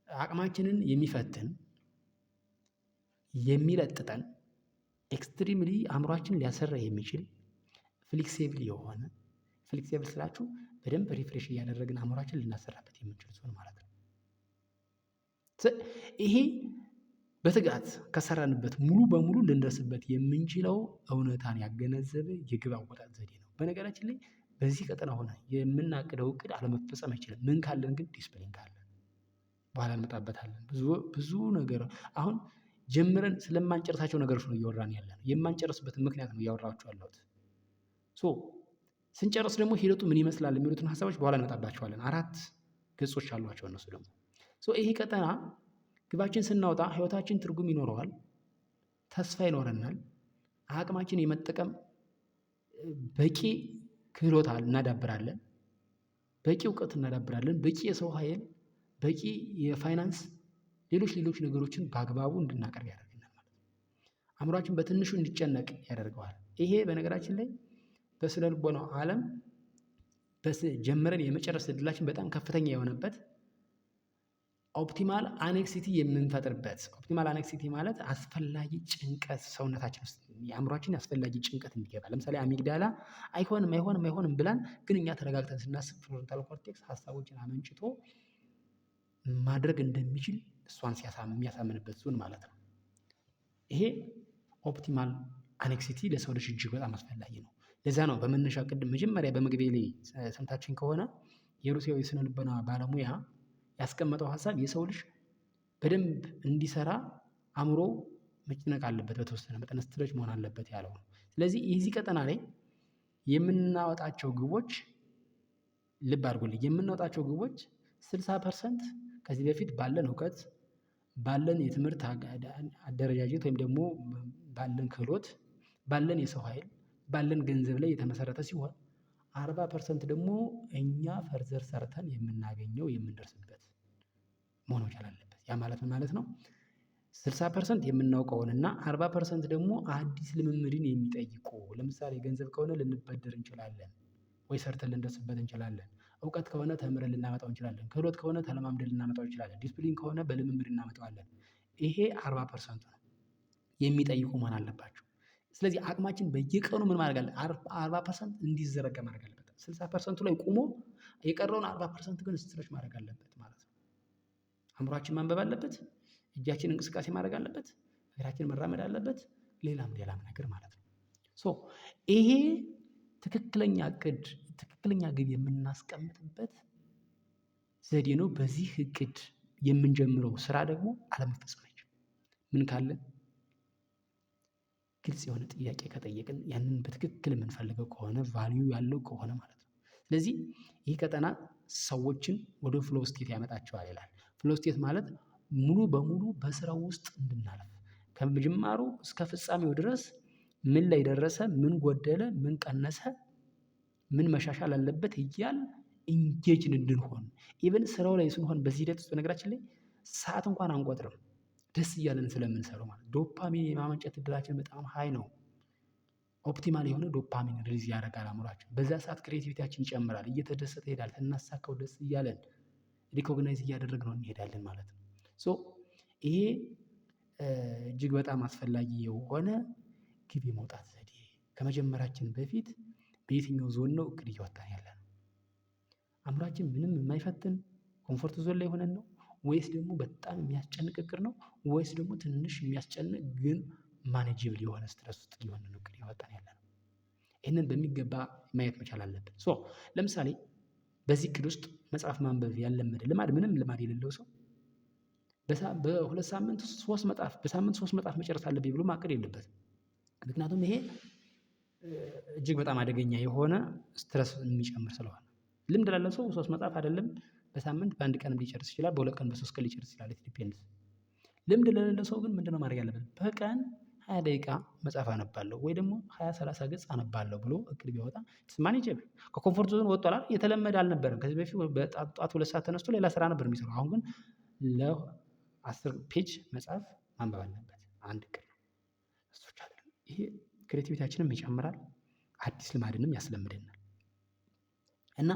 አቅማችንን የሚፈትን፣ የሚለጥጠን፣ extremely አእምሯችንን ሊያሰራ የሚችል flexible የሆነ፣ flexible ስላችሁ በደንብ refresh እያደረግን አእምሯችን ልናሰራበት የምንችል ዞን ማለት ነው። ይሄ በትጋት ከሰራንበት ሙሉ በሙሉ ልንደርስበት የምንችለው እውነታን ያገነዘበ የግብ አወጣጥ ዘዴ ነው። በነገራችን ላይ በዚህ ቀጠና ሆነ የምናቅደው እቅድ አለመፈጸም አይችልም። ምን ካለን ግን? ዲስፕሊን ካለን። በኋላ እንመጣበታለን። ብዙ ብዙ ነገር አሁን ጀምረን ስለማንጨርሳቸው ነገሮች ነው እያወራን ያለነው። የማንጨርስበትን ምክንያት ነው እያወራኋችሁ ያለሁት። So ስንጨርስ ደግሞ ሂደቱ ምን ይመስላል የሚሉትን ሀሳቦች በኋላ እንመጣባቸዋለን። አራት ገጾች አሏቸው እነሱ ደግሞ። So ይሄ ቀጠና ግባችን ስናወጣ ህይወታችን ትርጉም ይኖረዋል፣ ተስፋ ይኖረናል፣ አቅማችን የመጠቀም በቂ ክህሎት እናዳብራለን፣ በቂ እውቀት እናዳብራለን፣ በቂ የሰው ኃይል፣ በቂ የፋይናንስ፣ ሌሎች ሌሎች ነገሮችን በአግባቡ እንድናቀርብ ያደርገናል ማለት ነው። አእምሯችን በትንሹ እንዲጨነቅ ያደርገዋል። ይሄ በነገራችን ላይ በስነ ልቦናው ዓለም ጀምረን የመጨረስ እድላችን በጣም ከፍተኛ የሆነበት optimal anxiety የምንፈጥርበት፣ optimal anxiety ማለት አስፈላጊ ጭንቀት ሰውነታችን ውስጥ የአእምሯችን አስፈላጊ ጭንቀት እንዲገባ፣ ለምሳሌ amygdala አይሆንም፣ አይሆንም፣ አይሆንም ብላን ግን እኛ ተረጋግተን ስናስብ frontal cortex ሀሳቦችን አመንጭቶ ማድረግ እንደሚችል እሷን የሚያሳምንበት ዞን ማለት ነው። ይሄ optimal anxiety ለሰው ልጅ እጅግ በጣም አስፈላጊ ነው። ለዛ ነው በመነሻ ቅድም መጀመሪያ በመግቢያዬ ላይ ሰምታችሁኝ ከሆነ የሩሲያው የስነ ልቦና ባለሙያ ያስቀመጠው ሀሳብ የሰው ልጅ በደንብ እንዲሰራ አእምሮ መጨነቅ አለበት፣ በተወሰነ መጠን stretch መሆን አለበት ያለው ነው። ስለዚህ የዚህ ቀጠና ላይ የምናወጣቸው ግቦች፣ ልብ አድርጉልኝ፣ የምናወጣቸው ግቦች 60% ከዚህ በፊት ባለን እውቀት፣ ባለን የትምህርት አደረጃጀት ወይም ደግሞ ባለን ክህሎት፣ ባለን የሰው ሀይል፣ ባለን ገንዘብ ላይ የተመሰረተ ሲሆን 40% ደግሞ እኛ further ሰርተን የምናገኘው፣ የምንደርስበት መሆን መቻል አለበት። ያ ማለት ምን ማለት ነው? 60% የምናውቀውን እና 40% ደግሞ አዲስ ልምምድን የሚጠይቁ፣ ለምሳሌ ገንዘብ ከሆነ ልንበደር እንችላለን ወይ ሰርተን ልንደርስበት እንችላለን። እውቀት ከሆነ ተምረን ልናመጣው እንችላለን። ክህሎት ከሆነ ተለማምደን ልናመጣው እንችላለን። ዲስፕሊን ከሆነ በልምምድ እናመጣዋለን። ይሄ 40%ቱ ነው። የሚጠይቁ መሆን አለባቸው። ስለዚህ አቅማችን በየቀኑ ምን ማድረግ አለ 40% እንዲዘረጋ ማድረግ አለበት። 60%ቱ ላይ ቆሞ የቀረውን 40% ግን stretch ማድረግ አለበት ማለት ነው። አእምሯችን ማንበብ አለበት፣ እጃችን እንቅስቃሴ ማድረግ አለበት፣ እግራችን መራመድ አለበት፣ ሌላም ሌላም ነገር ማለት ነው። So ይሄ ትክክለኛ እቅድ ትክክለኛ ግብ የምናስቀምጥበት ዘዴ ነው። በዚህ እቅድ የምንጀምረው ስራ ደግሞ አለመፈጸም አይችልም። ምን ካለ ግልጽ የሆነ ጥያቄ ከጠየቅን ያንን በትክክል የምንፈልገው ከሆነ value ያለው ከሆነ ማለት ነው። ስለዚህ ይህ ቀጠና ሰዎችን ወደ flow state ያመጣቸዋል ይላል። Flow state ማለት ሙሉ በሙሉ በስራው ውስጥ እንድናልፍ ከጅማሩ እስከ ፍጻሜው ድረስ ምን ላይ ደረሰ፣ ምን ጎደለ፣ ምን ቀነሰ፣ ምን መሻሻል አለበት እያልን engage እንድንሆን even ስራው ላይ ስንሆን በዚህ ሂደት ውስጥ በነገራችን ላይ ሰዓት እንኳን አንቆጥርም። ደስ እያለን ስለምንሰራው ማለት ዶፓሚን የማመንጨት እድላችን በጣም high ነው። Optimal የሆነ dopamine release ያደርጋል አእምሯችን። በዛ ሰዓት creativity ያችን ይጨምራል፣ እየተደሰተ ይሄዳል። ስናሳካው ደስ እያለን recognize እያደረግነው እንሄዳለን ማለት ነው። So ይሄ እጅግ በጣም አስፈላጊ የሆነ ግብ የማውጣት ዘዴ ከመጀመራችን በፊት በየትኛው ዞን ነው እቅድ እያወጣን ያለነው? አእምሯችን ምንም የማይፈትን comfort zone ላይ ሆነን ነው ወይስ ደግሞ በጣም የሚያስጨንቅ እቅድ ነው ወይስ ደግሞ ትንሽ የሚያስጨንቅ ግን manageable የሆነ stress ውስጥ እየሆነ ነው እቅድ እያወጣን ያለነው? ይህንን በሚገባ ማየት መቻል አለብን። So ለምሳሌ በዚህ እቅድ ውስጥ መጽሐፍ ማንበብ ያልለመደ ልማድ ምንም ልማድ የሌለው ሰው በሁለት ሳምንት ውስጥ 3 መጽሐፍ በሳምንት 3 መጽሐፍ መጨረስ አለብኝ ብሎ ማቀድ የለበትም። ምክንያቱም ይሄ እጅግ በጣም አደገኛ የሆነ stress የሚጨምር ስለሆነ ልምድ ላለው ሰው 3 መጽሐፍ አይደለም በሳምንት በአንድ ቀንም ሊጨርስ ይችላል፣ በሁለት ቀን በሶስት ቀን ሊጨርስ ይችላል። It depends። ልምድ ለሌለው ሰው ግን ምንድነው ማድረግ ያለበት? በቀን 20 ደቂቃ መጽሐፍ አነባለሁ ወይ ደግሞ 20 30 ገጽ አነባለሁ ብሎ እቅድ ቢያወጣ manageable። ከ comfort zone ወጥቷል አይደል? የተለመደ አልነበረም። ከዚህ በፊት በጧት 2 ሰዓት ተነስቶ ሌላ ስራ ነበር የሚሰራው። አሁን ግን ለ10 page መጽሐፍ ማንበብ አለበት። አንድ እቅድ ነው። እሱ ብቻ አይደለም። ይሄ creativity ያችንም ይጨምራል፣ አዲስ ልማድንም ያስለምደናል። እና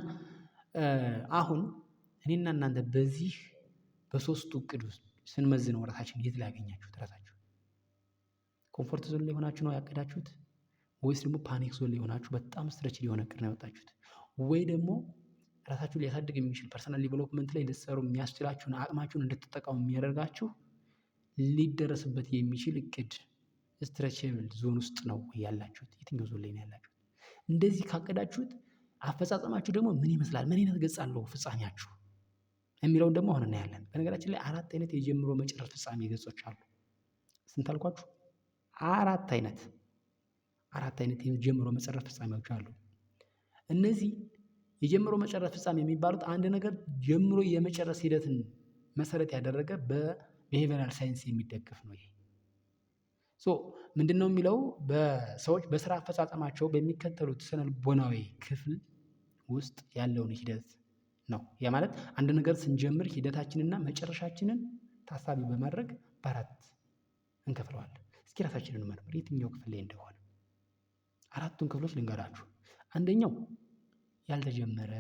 አሁን እኔና እናንተ በዚህ በሶስቱ እቅድ ውስጥ ስንመዝነው ራሳችን የት ላይ ያገኛችሁት? ራሳችሁ comfort zone ላይ ሆናችሁ ነው ያቀዳችሁት? ወይስ ደግሞ panic zone ላይ ሆናችሁ በጣም stretch የሆነ እቅድ ነው ያወጣችሁት? ወይ ደግሞ ራሳችሁን ሊያሳድግ የሚችል personal development ላይ ልትሰሩ የሚያስችላችሁን አቅማችሁን እንድትጠቀሙ የሚያደርጋችሁ ሊደረስበት የሚችል እቅድ stretchable zone ውስጥ ነው ያላችሁት? የትኛው ዞን ላይ ነው ያላችሁት? እንደዚህ ካቀዳችሁት አፈጻጸማችሁ ደግሞ ምን ይመስላል? ምን አይነት ገጽ አለው ፍጻሜያችሁ የሚለውን ደግሞ አሁን እናያለን። በነገራችን ላይ 4 አይነት የጀምሮ መጨረስ ፍጻሜ ገጾች አሉ። ስንት አልኳችሁ? 4 አይነት 4 አይነት የጀምሮ መጨረስ ፍጻሜዎች አሉ። እነዚህ የጀምሮ መጨረስ ፍጻሜ የሚባሉት አንድ ነገር ጀምሮ የመጨረስ ሂደትን መሰረት ያደረገ በ behavioral science የሚደገፍ ነው። ይሄ so ምንድነው የሚለው በሰዎች በስራ አፈጻጸማቸው በሚከተሉት ስነልቦናዊ ክፍል ውስጥ ያለውን ሂደት ነው። ያ ማለት አንድ ነገር ስንጀምር ሂደታችንና መጨረሻችንን ታሳቢ በማድረግ በአራት እንከፍለዋለን። እስኪ ራሳችንን እንመርምር የትኛው ክፍል ላይ እንደሆነ። 4ቱን ክፍሎች ልንገራችሁ። አንደኛው ያልተጀመረ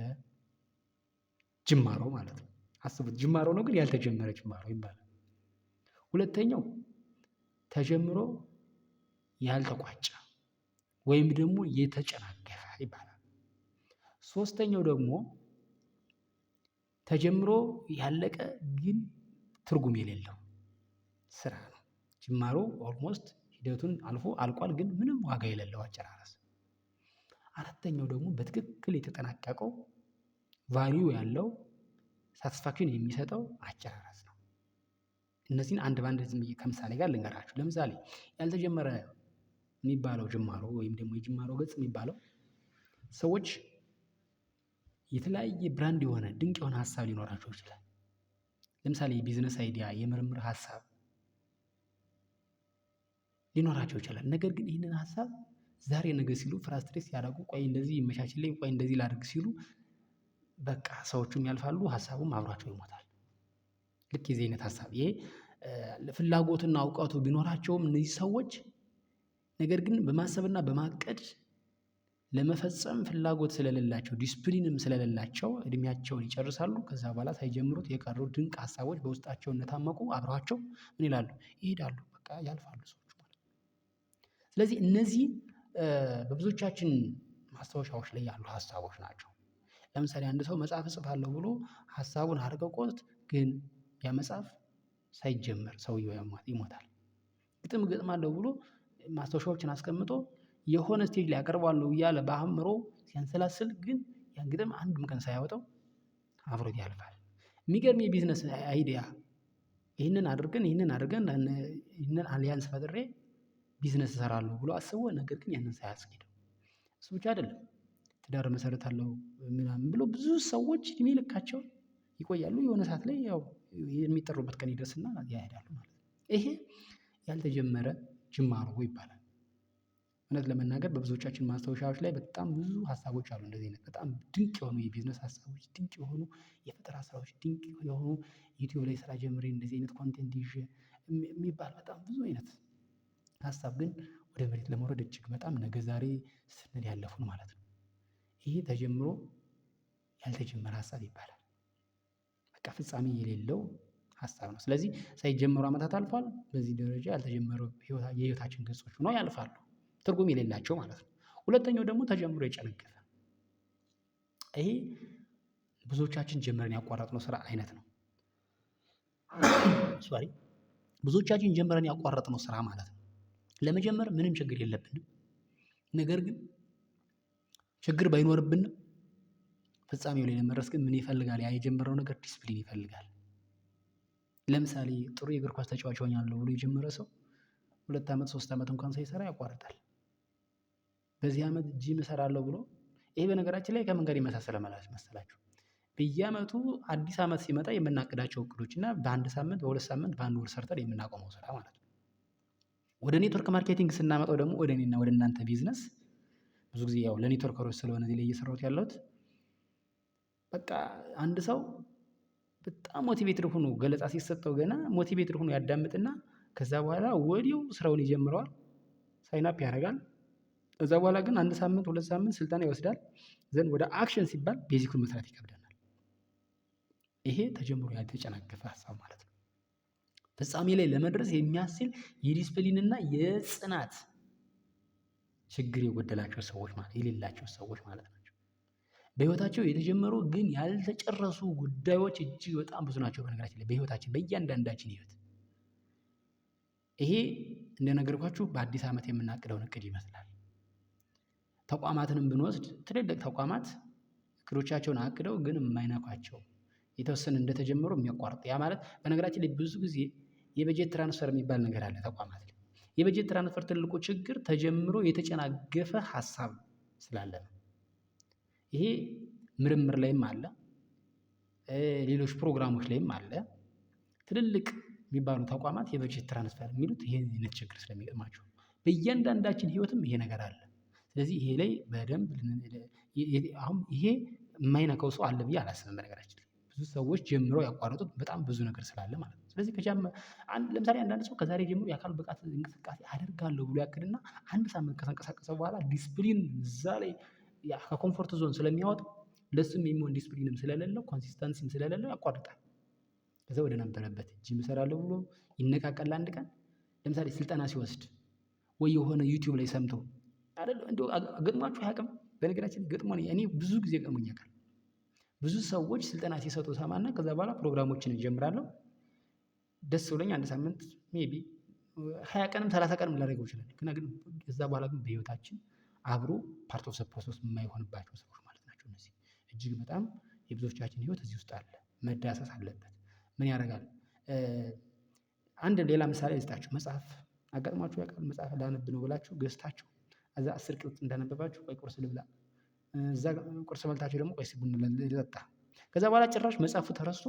ጅማሮ ማለት ነው። አስቡት፣ ጅማሮ ነው ግን ያልተጀመረ ጅማሮ ይባላል። ሁለተኛው ተጀምሮ ያልተቋጨ ወይም ደግሞ የተጨናገፈ ይባላል። ሶስተኛው ደግሞ ተጀምሮ ያለቀ ግን ትርጉም የሌለው ስራ ነው። ጅማሮ almost ሂደቱን አልፎ አልቋል፣ ግን ምንም ዋጋ የሌለው አጨራረስ። አራተኛው ደግሞ በትክክል የተጠናቀቀው value ያለው satisfaction የሚሰጠው አጨራረስ ነው። እነዚህን አንድ በአንድ ዝም ብዬ ከምሳሌ ጋር ልንገራችሁ። ለምሳሌ ያልተጀመረ የሚባለው ጅማሮ ወይም ደግሞ የጅማሮ ገጽ የሚባለው ሰዎች የተለያየ brand የሆነ ድንቅ የሆነ ሀሳብ ሊኖራቸው ይችላል። ለምሳሌ የ business idea፣ የምርምር ሀሳብ ሊኖራቸው ይችላል። ነገር ግን ይህንን ሀሳብ ዛሬ ነገ ሲሉ frustrate ሲያደርጉ፣ ቆይ እንደዚህ ይመቻችልኝ፣ ቆይ እንደዚህ ላድርግ ሲሉ በቃ ሰዎቹም ያልፋሉ፣ ሀሳቡም አብሯቸው ይሞታል። ልክ የዚህ አይነት ሀሳብ ይሄ ፍላጎትና እውቀቱ ቢኖራቸውም እነዚህ ሰዎች ነገር ግን በማሰብና በማቀድ ለመፈጸም ፍላጎት ስለሌላቸው ዲስፕሊንም ስለሌላቸው እድሜያቸውን ይጨርሳሉ። ከዛ በኋላ ሳይጀምሩት የቀሩ ድንቅ ሀሳቦች በውስጣቸው እንደታመቁ አብረዋቸው ምን ይላሉ? ይሄዳሉ። በቃ ያልፋሉ ሰዎች ማለት ነው። ስለዚህ እነዚህ በብዙዎቻችን ማስታወሻዎች ላይ ያሉ ሀሳቦች ናቸው። ለምሳሌ አንድ ሰው መጽሐፍ እጽፋለሁ ብሎ ሀሳቡን አርቅቆት ግን ያ መጽሐፍ ሳይጀመር ሰውየው ይሞታል። ግጥም እገጥማለሁ ብሎ ማስታወሻዎችን አስቀምጦ የሆነ stage ላይ አቀርበዋለሁ እያለ በአእምሮ ሲያንሰላስል ግን ያን ግጥም አንድም ቀን ሳያወጣው አብሮት ያልፋል። የሚገርም የ business idea ይህንን አድርገን ይህንን አድርገን ይህንን alliance ፈጥሬ ቢዝነስ እሰራለሁ ብሎ አስቦ ነገር ግን ያንን ሳያስኬደው እሱ ብቻ አይደለም። ትዳር እመሰርታለሁ ምናምን ብሎ ብዙ ሰዎች እድሜ ልካቸውን ይቆያሉ የሆነ ሰዓት ላይ ያው የሚጠሩበት ቀን ይደርስና ያሄዳሉ ማለት ነው። ይሄ ያልተጀመረ ጅማሮ ይባላል። እውነት ለመናገር በብዙዎቻችን ማስታወሻዎች ላይ በጣም ብዙ ሀሳቦች አሉ እንደዚህ አይነት በጣም ድንቅ የሆኑ የቢዝነስ ሀሳቦች ድንቅ የሆኑ የፈጠራ ስራዎች ድንቅ የሆኑ ዩቲዩብ ላይ ስራ ጀምሬ እንደዚህ አይነት content ይዤ የሚባል በጣም ብዙ አይነት ሀሳብ ግን ወደ መሬት ለመውረድ እጅግ በጣም ነገ ዛሬ ስንል ያለፉን ማለት ነው። ይሄ ተጀምሮ ያልተጀመረ ሀሳብ ይባላል። በቃ ፍጻሜ የሌለው ሀሳብ ነው። ስለዚህ ሳይጀመሩ አመታት አልፏል በዚህ ደረጃ ያልተጀመሩ የህይወታችን ገጾች ሆነው ያልፋሉ። ትርጉም የሌላቸው ማለት ነው። ሁለተኛው ደግሞ ተጀምሮ የጨነገፈ ይሄ ብዙዎቻችን ጀምረን ያቋረጥነው ስራ አይነት ነው። Sorry ብዙዎቻችን ጀምረን ያቋረጥነው ስራ ማለት ነው። ለመጀመር ምንም ችግር የለብንም። ነገር ግን ችግር ባይኖርብንም ፍጻሜው ላይ ለመድረስ ግን ምን ይፈልጋል? ያ የጀመረው ነገር ዲስፕሊን ይፈልጋል። ለምሳሌ ጥሩ የእግር ኳስ ተጫዋች ሆኛለሁ ብሎ የጀመረ ሰው 2 አመት 3 አመት እንኳን ሳይሰራ ያቋርጣል። በዚህ አመት ጂም እሰራለሁ ብሎ ይሄ በነገራችን ላይ ከምን ጋር ይመሳሰላል መሰላችሁ? በየአመቱ አዲስ አመት ሲመጣ የምናቅዳቸው እቅዶች እና በአንድ ሳምንት በሁለት ሳምንት በአንድ ወር ሰርተን የምናቆመው ስራ ማለት ነው። ወደ network marketing ስናመጣው ደግሞ ወደ እኔና ወደ እናንተ ቢዝነስ ብዙ ጊዜ ያው ለ networker ኦች ስለሆነ እዚህ ላይ እየሰራሁት ያለሁት በቃ አንድ ሰው በጣም motivated ሆኖ ገለጻ ሲሰጠው ገና motivated ሆኖ ያዳምጥና ከዛ በኋላ ወዲያው ስራውን ይጀምረዋል። Sign up ያደርጋል። ከዛ በኋላ ግን አንድ ሳምንት 2 ሳምንት ስልጠና ይወስዳል። Then ወደ action ሲባል basic ኡን መስራት ይከብደናል። ይሄ ተጀምሮ ያልተጨናገፈ ሀሳብ ማለት ነው። ፍጻሜ ላይ ለመድረስ የሚያስችል የዲስፕሊን እና የጽናት ችግር የጎደላቸው ሰዎች ማለት የሌላቸው ሰዎች ማለት ናቸው። በህይወታቸው የተጀመሩ ግን ያልተጨረሱ ጉዳዮች እጅግ በጣም ብዙ ናቸው። በነገራችን ላይ በህይወታችን በእያንዳንዳችን ህይወት ይሄ እንደነገርኳችሁ በአዲስ አመት የምናቅደውን እቅድ ይመስላል። ተቋማትንም ብንወስድ ትልልቅ ተቋማት እቅዶቻቸውን አቅደው ግን የማይነኳቸው የተወሰነ እንደተጀመሩ የሚያቋርጥ ያ ማለት በነገራችን ላይ ብዙ ጊዜ የበጀት transfer የሚባል ነገር አለ። ተቋማት ላይ የበጀት transfer ትልቁ ችግር ተጀምሮ የተጨናገፈ ሀሳብ ስላለ ነው። ይሄ ምርምር ላይም አለ። ሌሎች ፕሮግራሞች ላይም አለ። ትልልቅ የሚባሉ ተቋማት የበጀት transfer የሚሉት ይሄን አይነት ችግር ስለሚገጥማቸው በእያንዳንዳችን ህይወትም ይሄ ነገር አለ። ስለዚህ ይሄ ላይ በደንብ አሁን ይሄ የማይነካው ሰው አለ ብዬ አላስብም። በነገራችን ላይ ብዙ ሰዎች ጀምረው ያቋረጡት በጣም ብዙ ነገር ስላለ ማለት ነው። ስለዚህ ለምሳሌ አንዳንድ ሰው ከዛሬ ጀምሮ የአካል ብቃት እንቅስቃሴ አደርጋለሁ ብሎ ያቅድና አንድ ሳምንት ከተንቀሳቀሰ በኋላ ዲስፕሊን እዛ ላይ ከ comfort zone ስለሚያወጣ ለሱም የሚሆን ዲስፕሊንም ስለሌለው consistency ም ስለሌለው ያቋርጣል። ከዛ ወደ ነበረበት ጂም እሰራለሁ ብሎ ይነቃቃል። አንድ ቀን ለምሳሌ ስልጠና ሲወስድ ወይ የሆነ ዩቲዩብ ላይ ሰምቶ አይደል እንደው ገጥሟችሁ አያውቅም? በነገራችን ገጥሞኝ እኔ ብዙ ጊዜ ገጥሞኝ ያውቃል። ብዙ ሰዎች ስልጠና ሲሰጡ ሰማና ከዛ በኋላ ፕሮግራሞችን እጀምራለሁ። ደስ ብሎኝ አንድ ሳምንት maybe 20 ቀንም 30 ቀንም ላደርገው እችላለሁ። ግን ከዛ በኋላ ግን በህይወታችን አብሮ part of the process የማይሆንባቸው ሰዎች ማለት ናቸው። እነዚህ እጅግ በጣም የብዙዎቻችን ህይወት እዚህ ውስጥ አለ መዳሰስ አለበት። ምን ያደርጋል? አንድ ሌላ ምሳሌ ልስጣችሁ። መጽሐፍ አጋጥሟችሁ ያውቃል? መጽሐፍ ላነብ ነው ብላችሁ ገዝታችሁ እዛ 10 ቅጽ እንዳነበባችሁ ቆይ ቁርስ ልብላ፣ እዛ ቁርስ በልታችሁ ደግሞ ቆይ ቡና ልጠጣ፣ ከዛ በኋላ ጭራሽ መጽሐፉ ተረስቶ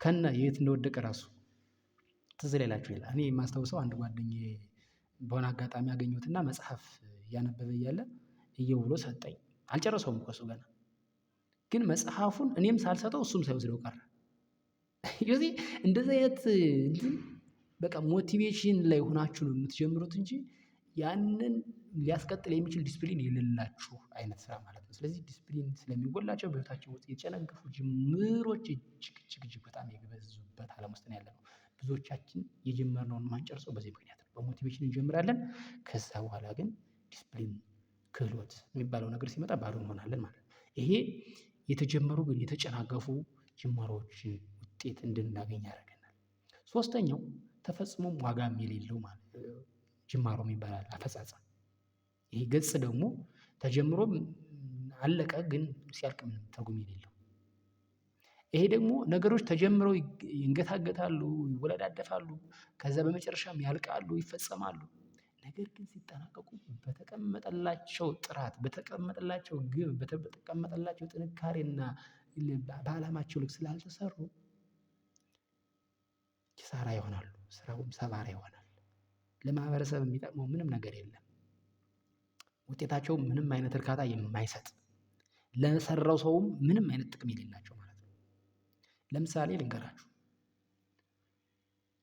ከነ የት እንደወደቀ ራሱ ትዝ ላይላችሁ ይላል። እኔ የማስታውሰው አንድ ጓደኛዬ በሆነ አጋጣሚ አገኘሁትና መጽሐፍ እያነበበ እያለ እየው ብሎ ሰጠኝ። አልጨረሰውም እኮ እሱ ገና፣ ግን መጽሐፉን እኔም ሳልሰጠው እሱም ሳይወስደው ቀረ። You see እንደዚህ አይነት እንትን በቃ motivation ላይ ሆናችሁ ነው የምትጀምሩት እንጂ ያንን ሊያስቀጥል የሚችል ዲስፕሊን የሌላችሁ አይነት ስራ ማለት ነው። ስለዚህ ዲስፕሊን ስለሚጎላቸው በህይወታቸው ውስጥ የተጨነገፉ ጅምሮች እጅግ እጅግ እጅግ በጣም የበዙበት አለም ውስጥ ነው ያለነው። ብዙዎቻችን የጀመርነውን ማንጨርሰው በዚህ ምክንያት ነው። በ motivation እንጀምራለን። ከዛ በኋላ ግን ዲስፕሊን ክህሎት የሚባለው ነገር ሲመጣ ባዶ እንሆናለን ማለት ነው። ይሄ የተጀመሩ ግን የተጨናገፉ ጅማሮዎችን ውጤት እንድናገኝ ያደርገናል። ሶስተኛው ተፈጽሞም ዋጋም የሌለው ማለት ጅማሮ የሚባል አፈጻጸም። ይሄ ገጽ ደግሞ ተጀምሮም አለቀ ግን ሲያልቅ ምንም ትርጉም የሌለው። ይሄ ደግሞ ነገሮች ተጀምረው ይንገታገታሉ፣ ይወለዳደፋሉ፣ ከዛ በመጨረሻም ያልቃሉ፣ ይፈጸማሉ። ነገር ግን ሲጠናቀቁ በተቀመጠላቸው ጥራት፣ በተቀመጠላቸው ግብ፣ በተቀመጠላቸው ጥንካሬና በአላማቸው ልክ ስላልተሰሩ ኪሳራ ይሆናሉ። ስራውም ሰባራ ይሆናል። ለማህበረሰብ የሚጠቅመው ምንም ነገር የለም። ውጤታቸው ምንም አይነት እርካታ የማይሰጥ፣ ለሰራው ሰውም ምንም አይነት ጥቅም የሌላቸው ማለት ነው። ለምሳሌ ልንገራችሁ።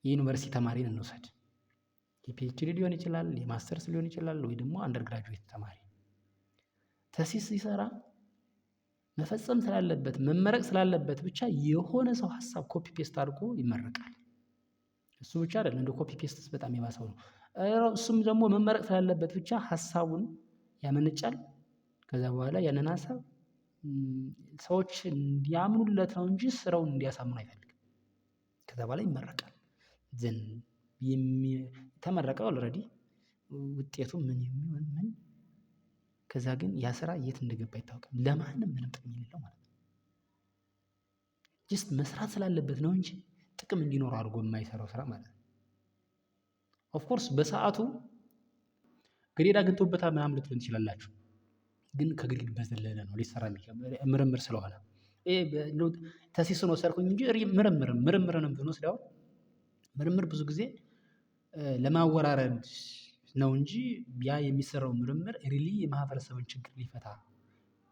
የዩኒቨርሲቲ ተማሪን እንውሰድ። የ PhD ሊሆን ይችላል፣ የማስተርስ ሊሆን ይችላል፣ ወይ ደግሞ undergraduate ተማሪ thesis ሲሰራ መፈጸም ስላለበት መመረቅ ስላለበት ብቻ የሆነ ሰው ሀሳብ copy paste አድርጎ ይመረቃል። እሱ ብቻ አይደለም፣ እንደ copy paste ስ በጣም የባሰው ነው። እሱም ደግሞ መመረቅ ስላለበት ብቻ ሀሳቡን ያመነጫል። ከዛ በኋላ ያንን ሀሳብ ሰዎች እንዲያምኑለት ነው እንጂ ስራውን እንዲያሳምኑ አይፈልግም። ከዛ በኋላ ይመረቃል። then ተመረቀ already ውጤቱ ምን ይሁን ምን፣ ከዛ ግን ያ ስራ የት እንደገባ አይታወቅም። ለማንም ምንም ጥቅም የሌለው ማለት ነው። Just መስራት ስላለበት ነው እንጂ ጥቅም እንዲኖረው አድርጎ የማይሰራው ስራ ማለት ነው። Of course በሰአቱ grade አግኝቶበታል ምናምን ልትሉን ትችላላችሁ። ግን ከ grade በዘለለ ነው ሊሰራ የሚችለው ምርምር ስለሆነ። ይሄ thesis ን ወሰድኩኝ እንጂ ምርምርንም ብንወስደው ምርምር ብዙ ጊዜ ለማወራረድ ነው እንጂ ያ የሚሰራው ምርምር really የማህበረሰብን ችግር ሊፈታ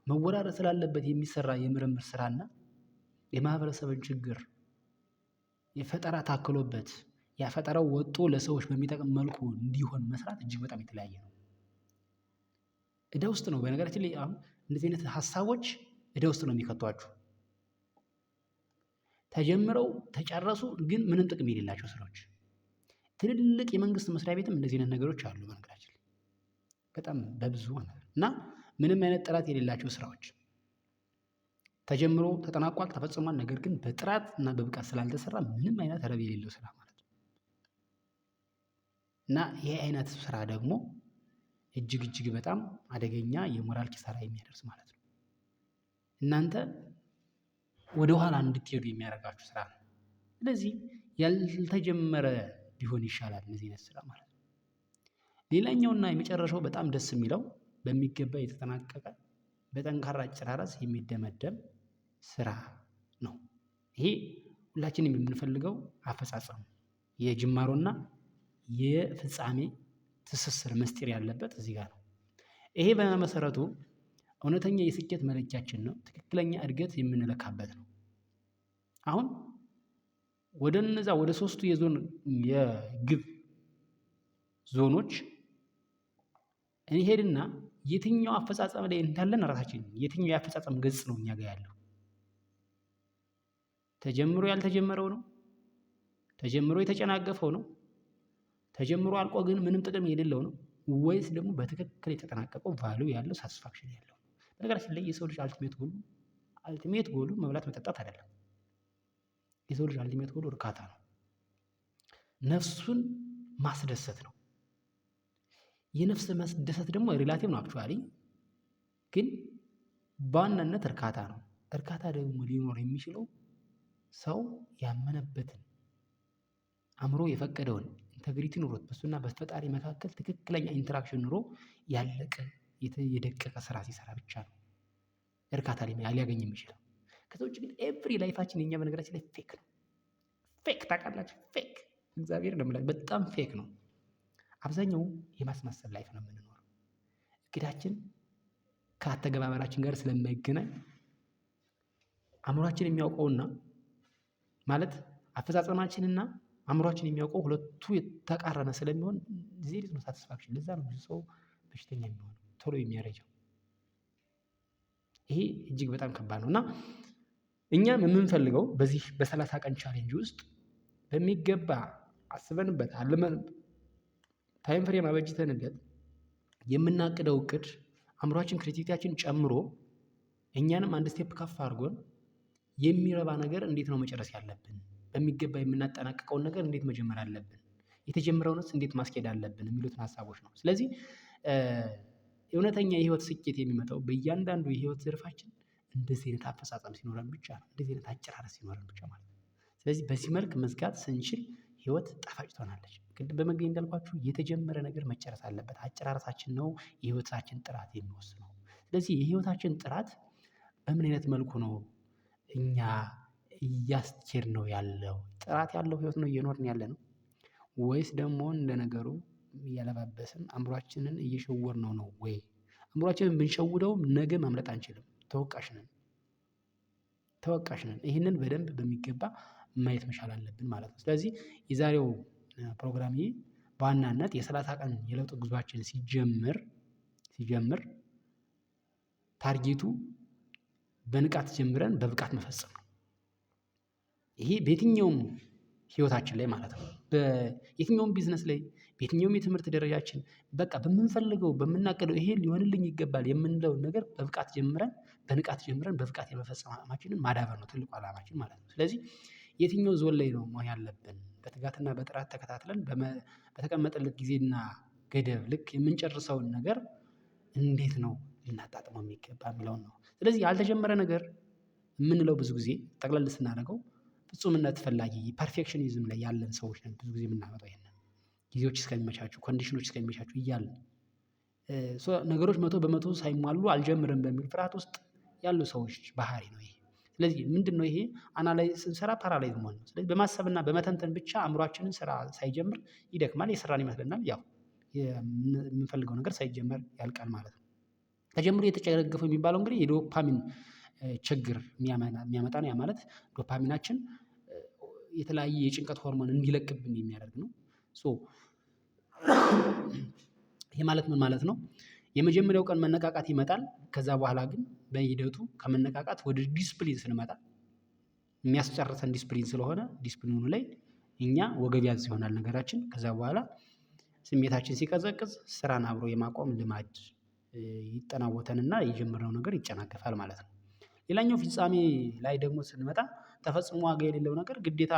መወራረድ ስላለበት የሚሰራ የምርምር ስራና የማህበረሰብን ችግር የፈጠራ ታክሎበት ያ ፈጠራው ወጥቶ ለሰዎች በሚጠቅም መልኩ እንዲሆን መስራት እጅግ በጣም የተለያየ ነው። እዳ ውስጥ ነው። በነገራችን ላይ አሁን እንደዚህ አይነት ሀሳቦች እዳ ውስጥ ነው የሚከቷችሁ። ተጀምረው ተጨረሱ ግን ምንም ጥቅም የሌላቸው ስራዎች። ትልልቅ የመንግስት መስሪያ ቤትም እንደዚህ አይነት ነገሮች አሉ። በነገራችን ላይ በጣም በብዙ ማለት ነው። እና ምንም አይነት ጥራት የሌላቸው ስራዎች ተጀምሮ ተጠናቋል፣ ተፈጽሟል። ነገር ግን በጥራት እና በብቃት ስላልተሰራ ምንም አይነት ረብ የሌለው ስራ ማለት ነው። እና ይሄ አይነት ስራ ደግሞ እጅግ እጅግ በጣም አደገኛ የሞራል ኪሳራ የሚያደርስ ማለት ነው። እናንተ ወደ ኋላ እንድትሄዱ የሚያደርጋችሁ ስራ ነው። ስለዚህ ያልተጀመረ ቢሆን ይሻላል እንደዚህ አይነት ስራ ማለት ነው። ሌላኛውና የመጨረሻው በጣም ደስ የሚለው በሚገባ የተጠናቀቀ በጠንካራ አጨራረስ የሚደመደም ስራ ነው። ይሄ ሁላችንም የምንፈልገው አፈጻጸም የጅማሮና የፍጻሜ ትስስር ምስጢር ያለበት እዚህ ጋር ነው። ይሄ በመሰረቱ እውነተኛ የስኬት መለኪያችን ነው። ትክክለኛ እድገት የምንለካበት ነው። አሁን ወደ እነዛ ወደ ሶስቱ የዞን የግብ ዞኖች እንሄድና የትኛው አፈጻጸም ላይ እንዳለን ራሳችን የትኛው የአፈጻጸም ገጽ ነው እኛ ጋር ያለው? ተጀምሮ ያልተጀመረው ነው? ተጀምሮ የተጨናገፈው ነው? ተጀምሮ አልቆ ግን ምንም ጥቅም የሌለው ነው? ወይስ ደግሞ በትክክል የተጠናቀቀው value ያለው satisfaction ያለው? በነገራችን ላይ የሰው ልጅ ultimate goal ኡ መብላት መጠጣት አይደለም። የሰው ልጅ ultimate goal ኡ እርካታ ነው። ነፍሱን ማስደሰት ነው። የነፍስ ማስደሰት ደግሞ relative ነው actually፣ ግን በዋናነት እርካታ ነው። እርካታ ደግሞ ሊኖር የሚችለው ሰው ያመነበትን አእምሮ የፈቀደውን integrity ኑሮት በእሱና በፈጣሪ መካከል ትክክለኛ interaction ኑሮ ያለቀ የደቀቀ ስራ ሲሰራ ብቻ ነው እርካታ ሊያገኝ የሚችለው። ከዛ ውጭ ግን every life ኣችን የኛ በነገራችን ላይ fake ነው። Fake ታውቃላችሁ፣ fake እግዚአብሔር ነው የምላችሁ፣ በጣም fake ነው። አብዛኛው የማስመሰል life ነው የምንኖረው። እቅዳችን ከአተገባበራችን ጋር ስለማይገናኝ አእምሯችን የሚያውቀውና ማለት አፈጻጸማችንና አእምሯችን የሚያውቀው ሁለቱ የተቃረነ ስለሚሆን there is no satisfaction። ለዛ ነው ብዙ ሰው በሽተኛ የሚሆነው ቶሎ የሚያረጀው። ይሄ እጅግ በጣም ከባድ ነው። እና እኛም የምንፈልገው በዚህ በ30 ቀን challenge ውስጥ በሚገባ አስበንበት አልመን Time frame አበጅተንለት የምናቅደው እቅድ አእምሯችን creativity ያችን ጨምሮ እኛንም አንድ step ከፍ አድርጎን የሚረባ ነገር እንዴት ነው መጨረስ ያለብን፣ በሚገባ የምናጠናቅቀውን ነገር እንዴት መጀመር አለብን፣ የተጀመረውንስ እንዴት ማስኬድ አለብን የሚሉትን ሀሳቦች ነው። ስለዚህ እውነተኛ የህይወት ስኬት የሚመጣው በእያንዳንዱ የህይወት ዘርፋችን እንደዚህ አይነት አፈጻጸም ሲኖረን ብቻ ነው። እንደዚህ አይነት አጨራረስ ሲኖረን ብቻ ማለት ነው። ስለዚህ በዚህ መልክ መዝጋት ስንችል ህይወት ጣፋጭ ትሆናለች። ቅድም በመግቢያ እንዳልኳችሁ የተጀመረ ነገር መጨረስ አለበት። አጨራረሳችን ነው የህይወታችን ጥራት የሚወስነው። ስለዚህ የህይወታችን ጥራት በምን አይነት መልኩ ነው እኛ እያስኬድነው ያለው? ጥራት ያለው ህይወት ነው እየኖርን ያለነው? ወይስ ደግሞ እንደነገሩ እያለባበስን አእምሯችንን እየሸወድነው ነው ወይ? አእምሯችንን ብንሸውደውም ነገ ማምለጥ አንችልም። ተወቃሽ ነን። ተወቃሽ ነን። ይህንን በደንብ በሚገባ ማየት መቻል አለብን ማለት ነው። ስለዚህ የዛሬው ፕሮግራሜ በዋናነት የ30 ቀን የለውጥ ጉዟችን ሲጀምር target ኡ በንቃት ጀምረን በብቃት መፈጸም ነው። ይሄ በየትኛውም ህይወታችን ላይ ማለት ነው። በየትኛውም ቢዝነስ ላይ፣ በየትኛውም የትምህርት ደረጃችን፣ በቃ በምንፈልገው፣ በምናቅደው፣ ይሄ ሊሆንልኝ ይገባል የምንለውን ነገር በብቃት ጀምረን፣ በንቃት ጀምረን በብቃት የመፈጸም አቅማችንን ማዳበር ነው ትልቁ አላማችን ማለት ነው። ስለዚህ የትኛው ዞን ላይ ነው መሆን ያለብን? በትጋትና በጥራት ተከታትለን በተቀመጠለት ጊዜና ገደብ ልክ የምንጨርሰውን ነገር እንዴት ነው ልናጣጥመው የሚገባ የሚለውን ነው። ስለዚህ ያልተጀመረ ነገር የምንለው ብዙ ጊዜ ጠቅለል ስናደርገው ፍጹምነት ፈላጊ perfectionism ላይ ያለን ሰዎች ነን። ብዙ ጊዜ የምናመጣው ይሄንን ጊዜዎች እስከሚመቻቹ፣ condition ኦች እስከሚመቻቹ እያልን፣ ነገሮች 100% ሳይሟሉ አልጀምርም በሚል ፍርሃት ውስጥ ያሉ ሰዎች ባህሪ ነው ይሄ። ስለዚህ ምንድነው ይሄ? Analyze ስንሰራ paralyze መሆን ነው። ስለዚህ በማሰብና በመተንተን ብቻ አእምሯችንን ስራ ሳይጀምር ይደክማል፣ የሰራን ይመስለናል። ያው የምንፈልገው ነገር ሳይጀመር ያልቃል ማለት ነው። ተጀምሮ የተጨነገፈው የሚባለው እንግዲህ የዶፓሚን ችግር የሚያመጣ ነው። ያ ማለት ዶፓሚናችን የተለያየ የጭንቀት ሆርሞን እንዲለቅብን የሚያደርግ ነው። So ይሄ ማለት ምን ማለት ነው? የመጀመሪያው ቀን መነቃቃት ይመጣል። ከዛ በኋላ ግን በሂደቱ ከመነቃቃት ወደ ዲስፕሊን ስንመጣ የሚያስጨርሰን ዲስፕሊን ስለሆነ ዲስፕሊኑ ላይ እኛ ወገብ ያዝ ይሆናል ነገራችን። ከዛ በኋላ ስሜታችን ሲቀዘቅዝ ስራን አብሮ የማቆም ልማድ ይጠናወተንና የጀመርነው ነገር ይጨናገፋል ማለት ነው። ሌላኛው ፍጻሜ ላይ ደግሞ ስንመጣ ተፈጽሞ ዋጋ የሌለው ነገር ግዴታ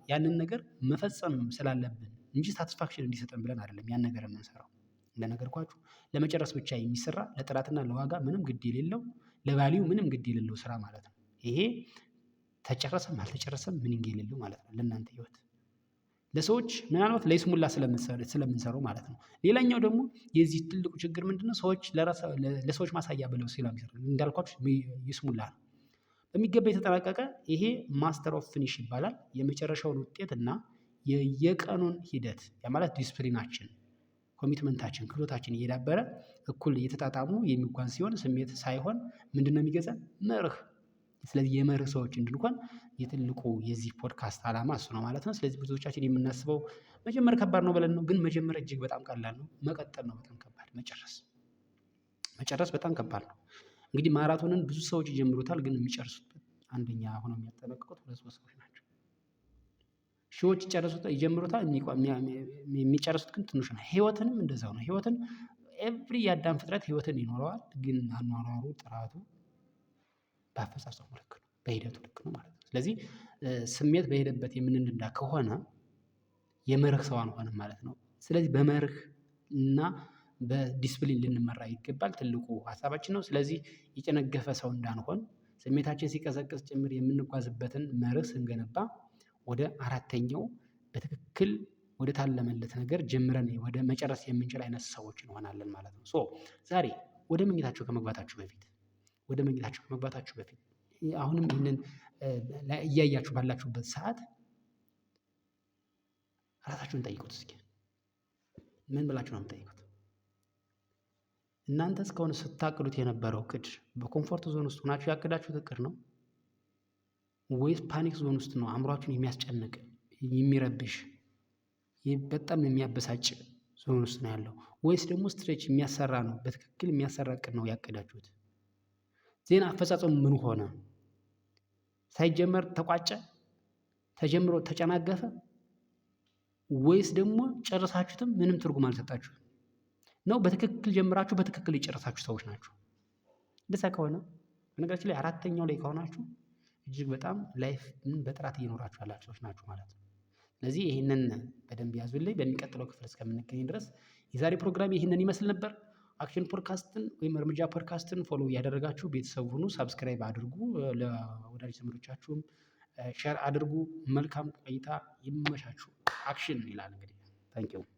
ያንን ነገር መፈጸም ስላለብን እንጂ satisfaction እንዲሰጠን ብለን አይደለም ያን ነገር የምንሰራው። እንደነገርኳችሁ ለመጨረስ ብቻ የሚሰራ፣ ለጥራትና ለዋጋ ምንም ግድ የሌለው፣ ለ value ምንም ግድ የሌለው ስራ ማለት ነው። ይሄ ተጨረሰም አልተጨረሰም ምንም የሌለው ማለት ነው። ለእናንተ ህይወት፣ ለሰዎች ምናልባት ለይስሙላ ስለምንሰራው ማለት ነው። ሌላኛው ደግሞ የዚህ ትልቁ ችግር ምንድነው? ሰዎች ለሰዎች ማሳያ ብለው ስለሚሰሩ እንዳልኳችሁ ይስሙላ ነው። በሚገባ የተጠናቀቀ ይሄ master of finish ይባላል። የመጨረሻውን ውጤት እና የየቀኑን ሂደት፣ ያ ማለት discipline ኣችን፣ commitment ኣችን፣ ክህሎታችን እየዳበረ እኩል እየተጣጣሙ የሚጓዝ ሲሆን ስሜት ሳይሆን ምንድነው የሚገዛን? መርህ። ስለዚህ የመርህ ሰዎች እንድንሆን የትልቁ የዚህ ፖድካስት አላማ እሱ ነው ማለት ነው። ስለዚህ ብዙዎቻችን የምናስበው መጀመር ከባድ ነው ብለን ነው፣ ግን መጀመር እጅግ በጣም ቀላል ነው። መቀጠል ነው በጣም ከባድ። መጨረስ መጨረስ በጣም ከባድ ነው። እንግዲህ ማራቶንን ብዙ ሰዎች ይጀምሩታል፣ ግን የሚጨርሱት አንደኛ ሆነው የሚያጠናቅቁት ሁለት ሶስት ሰዎች ናቸው። ሺዎች ይጨርሱታል፣ ይጀምሩታል፣ የሚጨርሱት ግን ትንሽ ነው። ህይወትንም እንደዛው ነው። ህይወትን every የአዳም ፍጥረት ህይወትን ይኖረዋል፣ ግን አኗኗሩ ጥራቱ በአፈጻጸሙ ልክ ነው፣ በሂደቱ ልክ ነው ማለት ነው። ስለዚህ ስሜት በሄደበት የምንነዳ ከሆነ የመርህ ሰው አንሆንም ማለት ነው። ስለዚህ በመርህ እና በዲስፕሊን ልንመራ ይገባል፣ ትልቁ ሀሳባችን ነው። ስለዚህ የጨነገፈ ሰው እንዳንሆን ስሜታችን ሲቀዘቅዝ ጭምር የምንጓዝበትን መርህ ስንገነባ ወደ አራተኛው በትክክል ወደ ታለመለት ነገር ጀምረን ወደ መጨረስ የምንችል አይነት ሰዎች እንሆናለን ማለት ነው። So ዛሬ ወደ መኝታችሁ ከመግባታችሁ በፊት አሁንም ይህንን እያያችሁ ባላችሁበት ሰዓት ራሳችሁን ጠይቁት እስኪ። ምን ብላችሁ ነው የምትጠይቁት? እናንተ እስካሁን ስታቅዱት የነበረው እቅድ በ comfort zone ውስጥ ሆናችሁ ያቀዳችሁት እቅድ ነው? ወይስ panic zone ውስጥ ነው? አእምሯችሁን የሚያስጨንቅ፣ የሚረብሽ፣ በጣም የሚያበሳጭ ዞን ውስጥ ነው ያለው? ወይስ ደግሞ stretch የሚያሰራ ነው፣ በትክክል የሚያሰራ እቅድ ነው ያቀዳችሁት? ዜና አፈጻጸሙ ምን ሆነ? ሳይጀመር ተቋጨ? ተጀምሮ ተጨናገፈ? ወይስ ደግሞ ጨርሳችሁትም ምንም ትርጉም አልሰጣችሁም ነው? በትክክል ጀምራችሁ በትክክል የጨረሳችሁ ሰዎች ናችሁ? እንደዛ ከሆነ፣ በነገራችን ላይ አራተኛው ላይ ከሆናችሁ እጅግ በጣም life በጥራት እየኖራችሁ ያላችሁ ሰዎች ናችሁ ማለት ነው። ስለዚህ ይህንን በደንብ ያዙልኝ። በሚቀጥለው ክፍል እስከምንገናኝ ድረስ የዛሬ ፕሮግራም ይህንን ይመስል ነበር። Action Podcast ን ወይም እርምጃ podcast ን follow እያደረጋችሁ ቤተሰብ ሁኑ፣ subscribe አድርጉ፣ ለወዳጅ ዘመዶቻችሁም share አድርጉ። መልካም ቆይታ፣ ይመቻችሁ። Action ይላል እንግዲህ። Thank you.